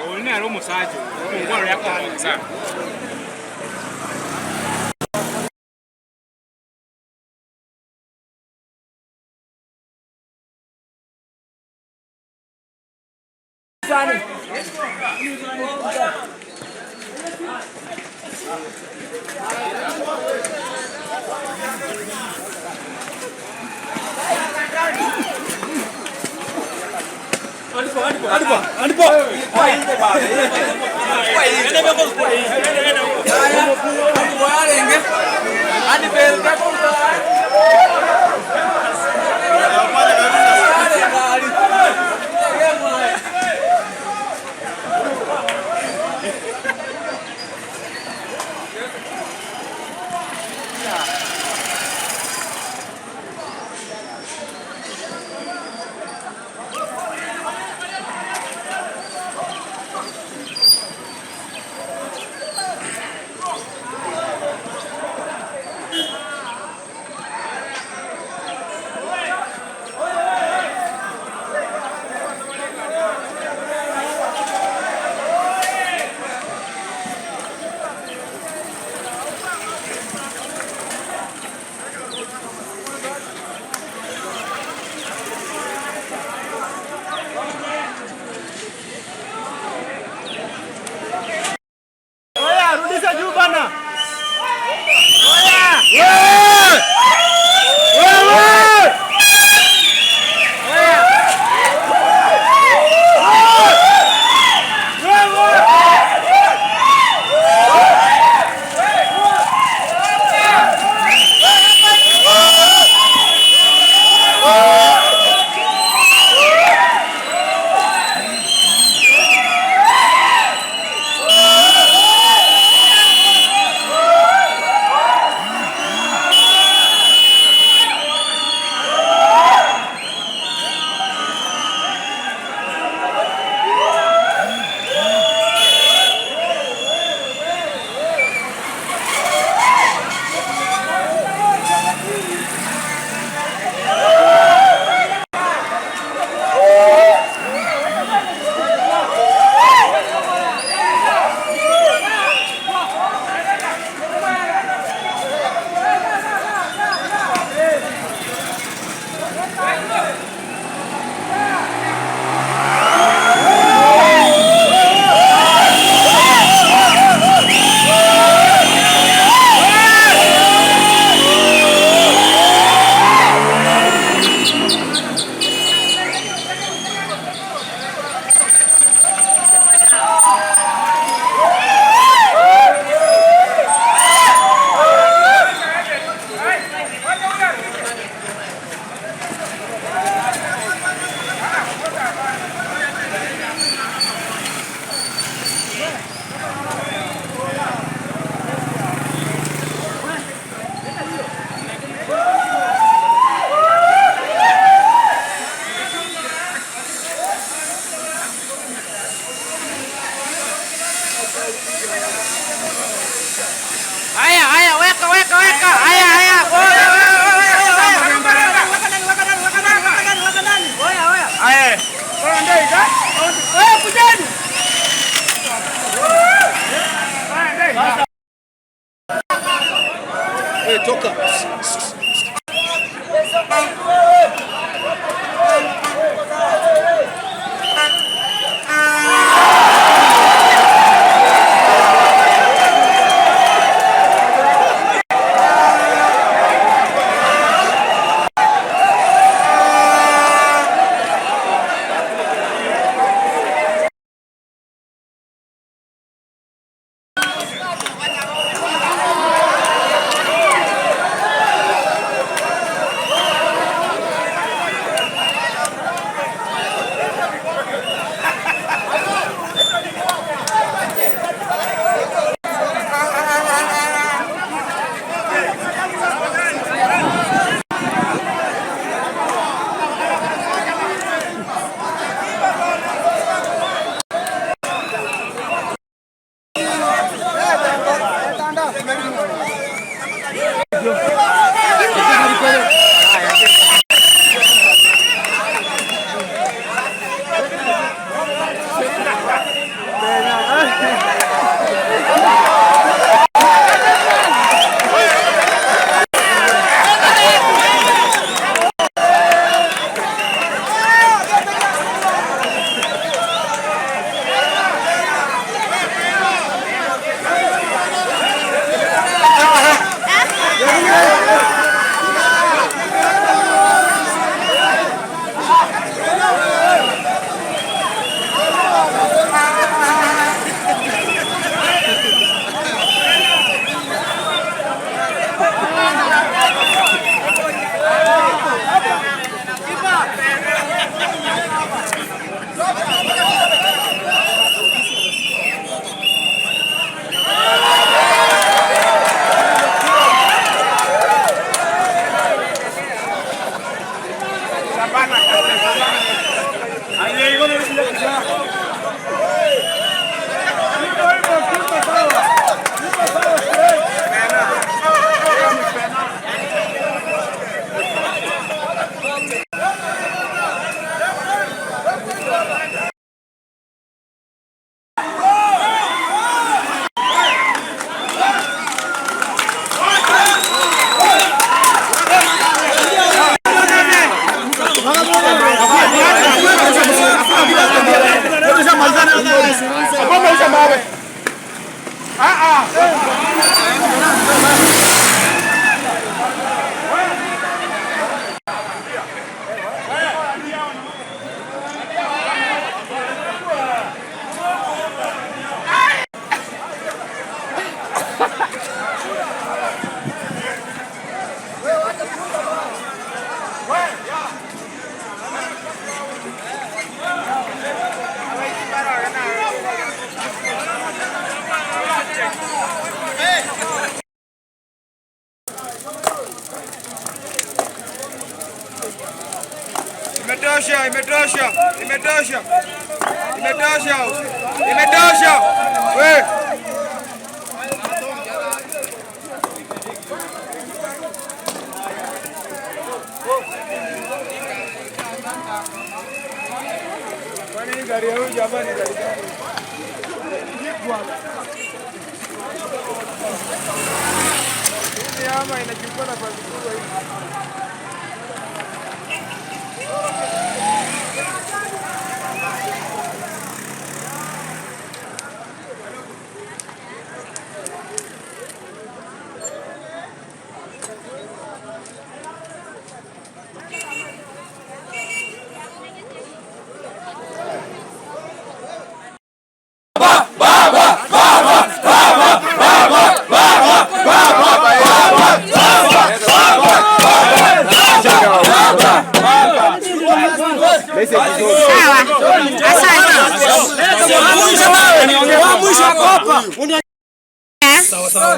Oyo nere omosacha omongwana oria akomogosa. Rudisha juu bana. Imetosha, imetosha, imetosha, imetosha, imetosha. We. Kwani hii gari ya huyu jamaa ni gari gani? Hii ama inachukua nafasi kubwa hii.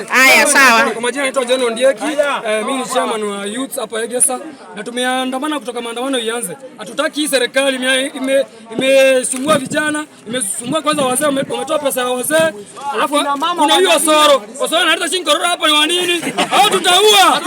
Haya, sawa. Kwa majina naitwa John Ondieki. Eh, mimi ni chairman wa youth hapa Egesa na tumeandamana kutoka maandamano ianze. Hatutaki hii serikali imesumbua vijana, imesumbua kwanza wazee, wametoa pesa ya wazee. Alafu kuna huyo Osoro. Osoro analeta shinkororo hapa ni wa nini? Au tutaua.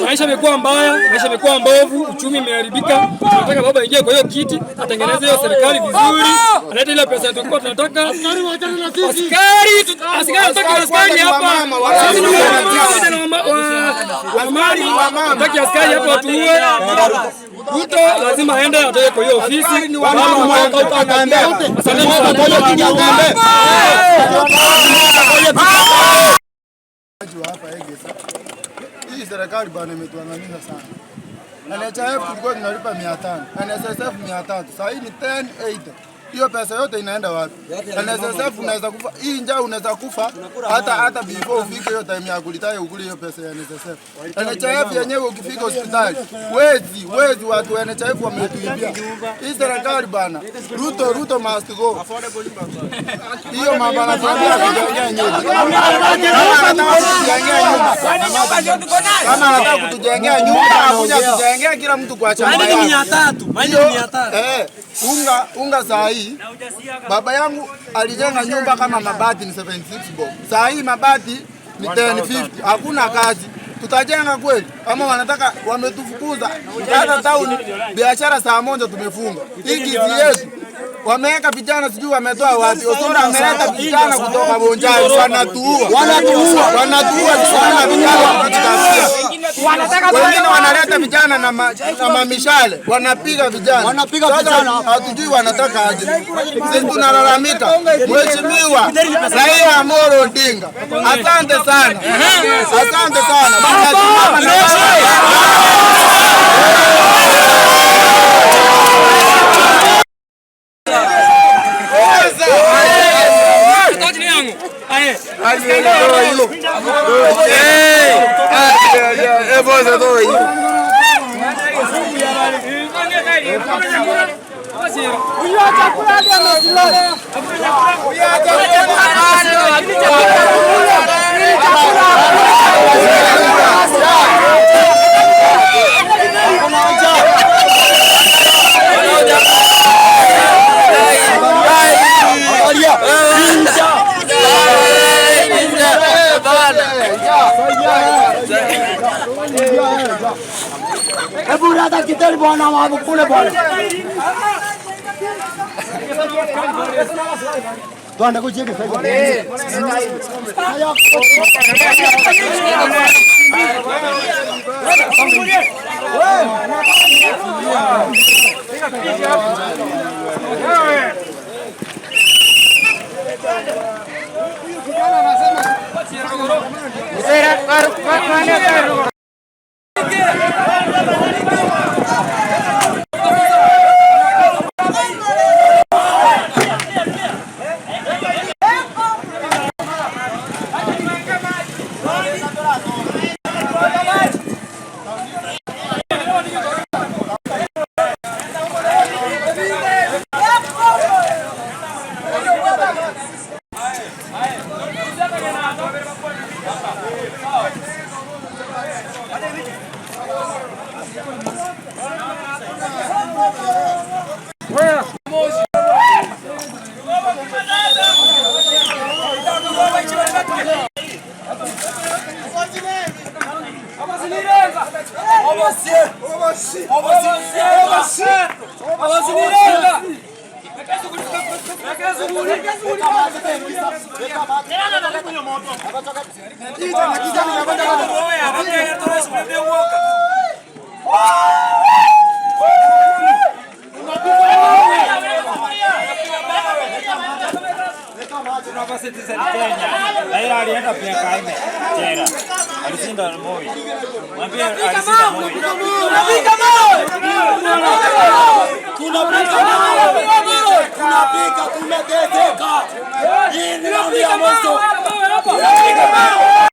Maisha imekuwa mbaya, maisha imekuwa mbovu, uchumi imeharibika. Tunataka baba aingie kwa hiyo kiti, atengeneze hiyo serikali vizuri, alete ile pesa tulikuwa tunataka. Askari, askari hatutaki askari hapa. Sisi ni wamama wa mama, hatutaki askari hapa watuue. Ruto lazima aende atoke kwa hiyo ofisi. Asante sana. Hapa Egesa. Hii serikali bana imetuangamiza sana. NHIF tulikuwa tunalipa 500, NSSF 300, sasa hii ni 1080. Hiyo pesa yote inaenda wapi? NSSF unaweza kufa, hii njaa unaweza kufa hata hata before ufike hiyo time ya kulitaya ukule hiyo pesa ya NSSF. NHIF yenyewe ukifika hospitali, wezi wezi watu wa NHIF wametuibia. Hii serikali bana, Ruto Ruto must go. Hiyo mambo anatuambia kujengea nyumba. Kama anataka kutujengea nyumba, akuja kutujengea kila mtu kwa chama Mahindi ni yake. 300, mahindi ni 300. Eh, unga unga saa hii baba yangu alijenga nyumba kama mabati ni 76 bob. Saa hii mabati ni 1050. Hakuna kazi. Tutajenga kweli ama wanataka wametufukuza hata town biashara saa moja tumefunga. Hii kizi yetu wameweka vijana sijui wametoa wapi. Osoro ameleta vijana kutoka Bonjari wanatuua. Wanatuua. Wanatuua sana vijana wanatutafutia. Wengine wanaleta vijana na, ma, na mamishale wanapiga vijana, Wanapiga Sasa vijana hapa. hatujui wanataka aje. Sisi tunalalamika, Mheshimiwa Raila Amolo Odinga, asante sana, asante sana. Tunasimama na Hebu rada kiteli bwana wabukule bwana. Twende kucheke Raila alienda miaka nne jela, alishinda Moi. Mwambie alishinda Moi. Tunapika mawe. Tunapika, tumeteseka. Hii ni raundi ya mwisho. Tunapika mawe.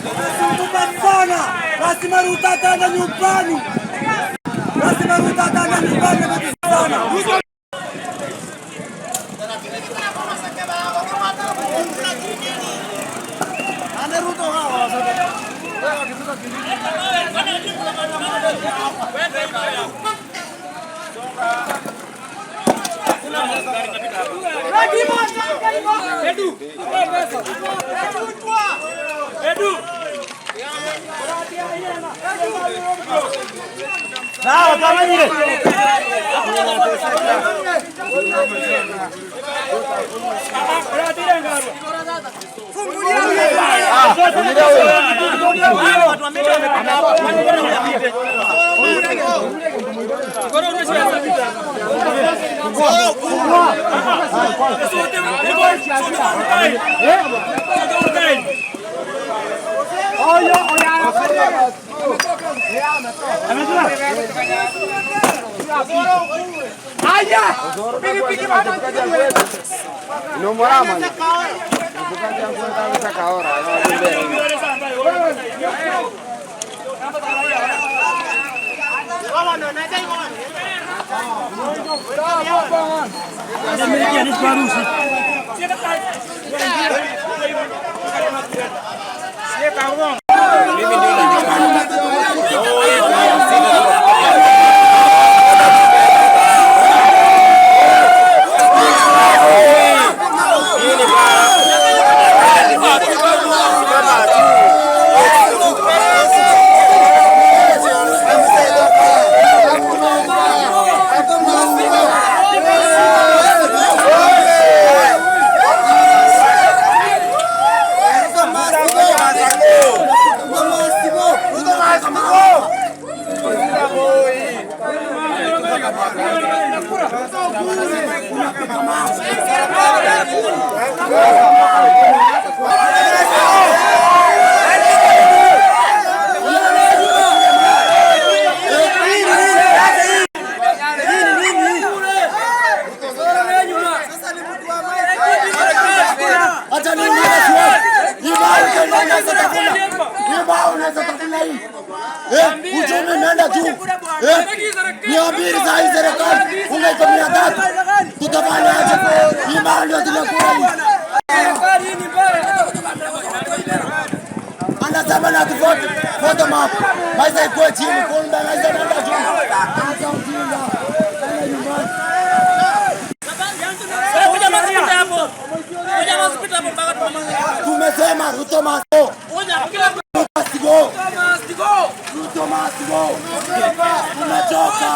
Tumesumbuka sana. Lazima Ruto ataenda nyumbani. Lazima Ruto ataenda nyumbani sana. Sawa kamanyire. Acha niulize swali. Hii bao Kenya inaweza tafuna. Hii bao inaweza tafuna hii. Eh, uchumi imeenda juu. Eh, 200 saa hii serikali unga iko 300. Tutafanya aje? Hii bao ndio tunakula hii. Anasema na tuvote bottom up. Maisha ikuwe chini, kumbe maisha inaenda juu. Acha ujinga. Enda nyumbani. Tumesema Ruto must go. Ruto must go. Ruto must go. Tumechoka.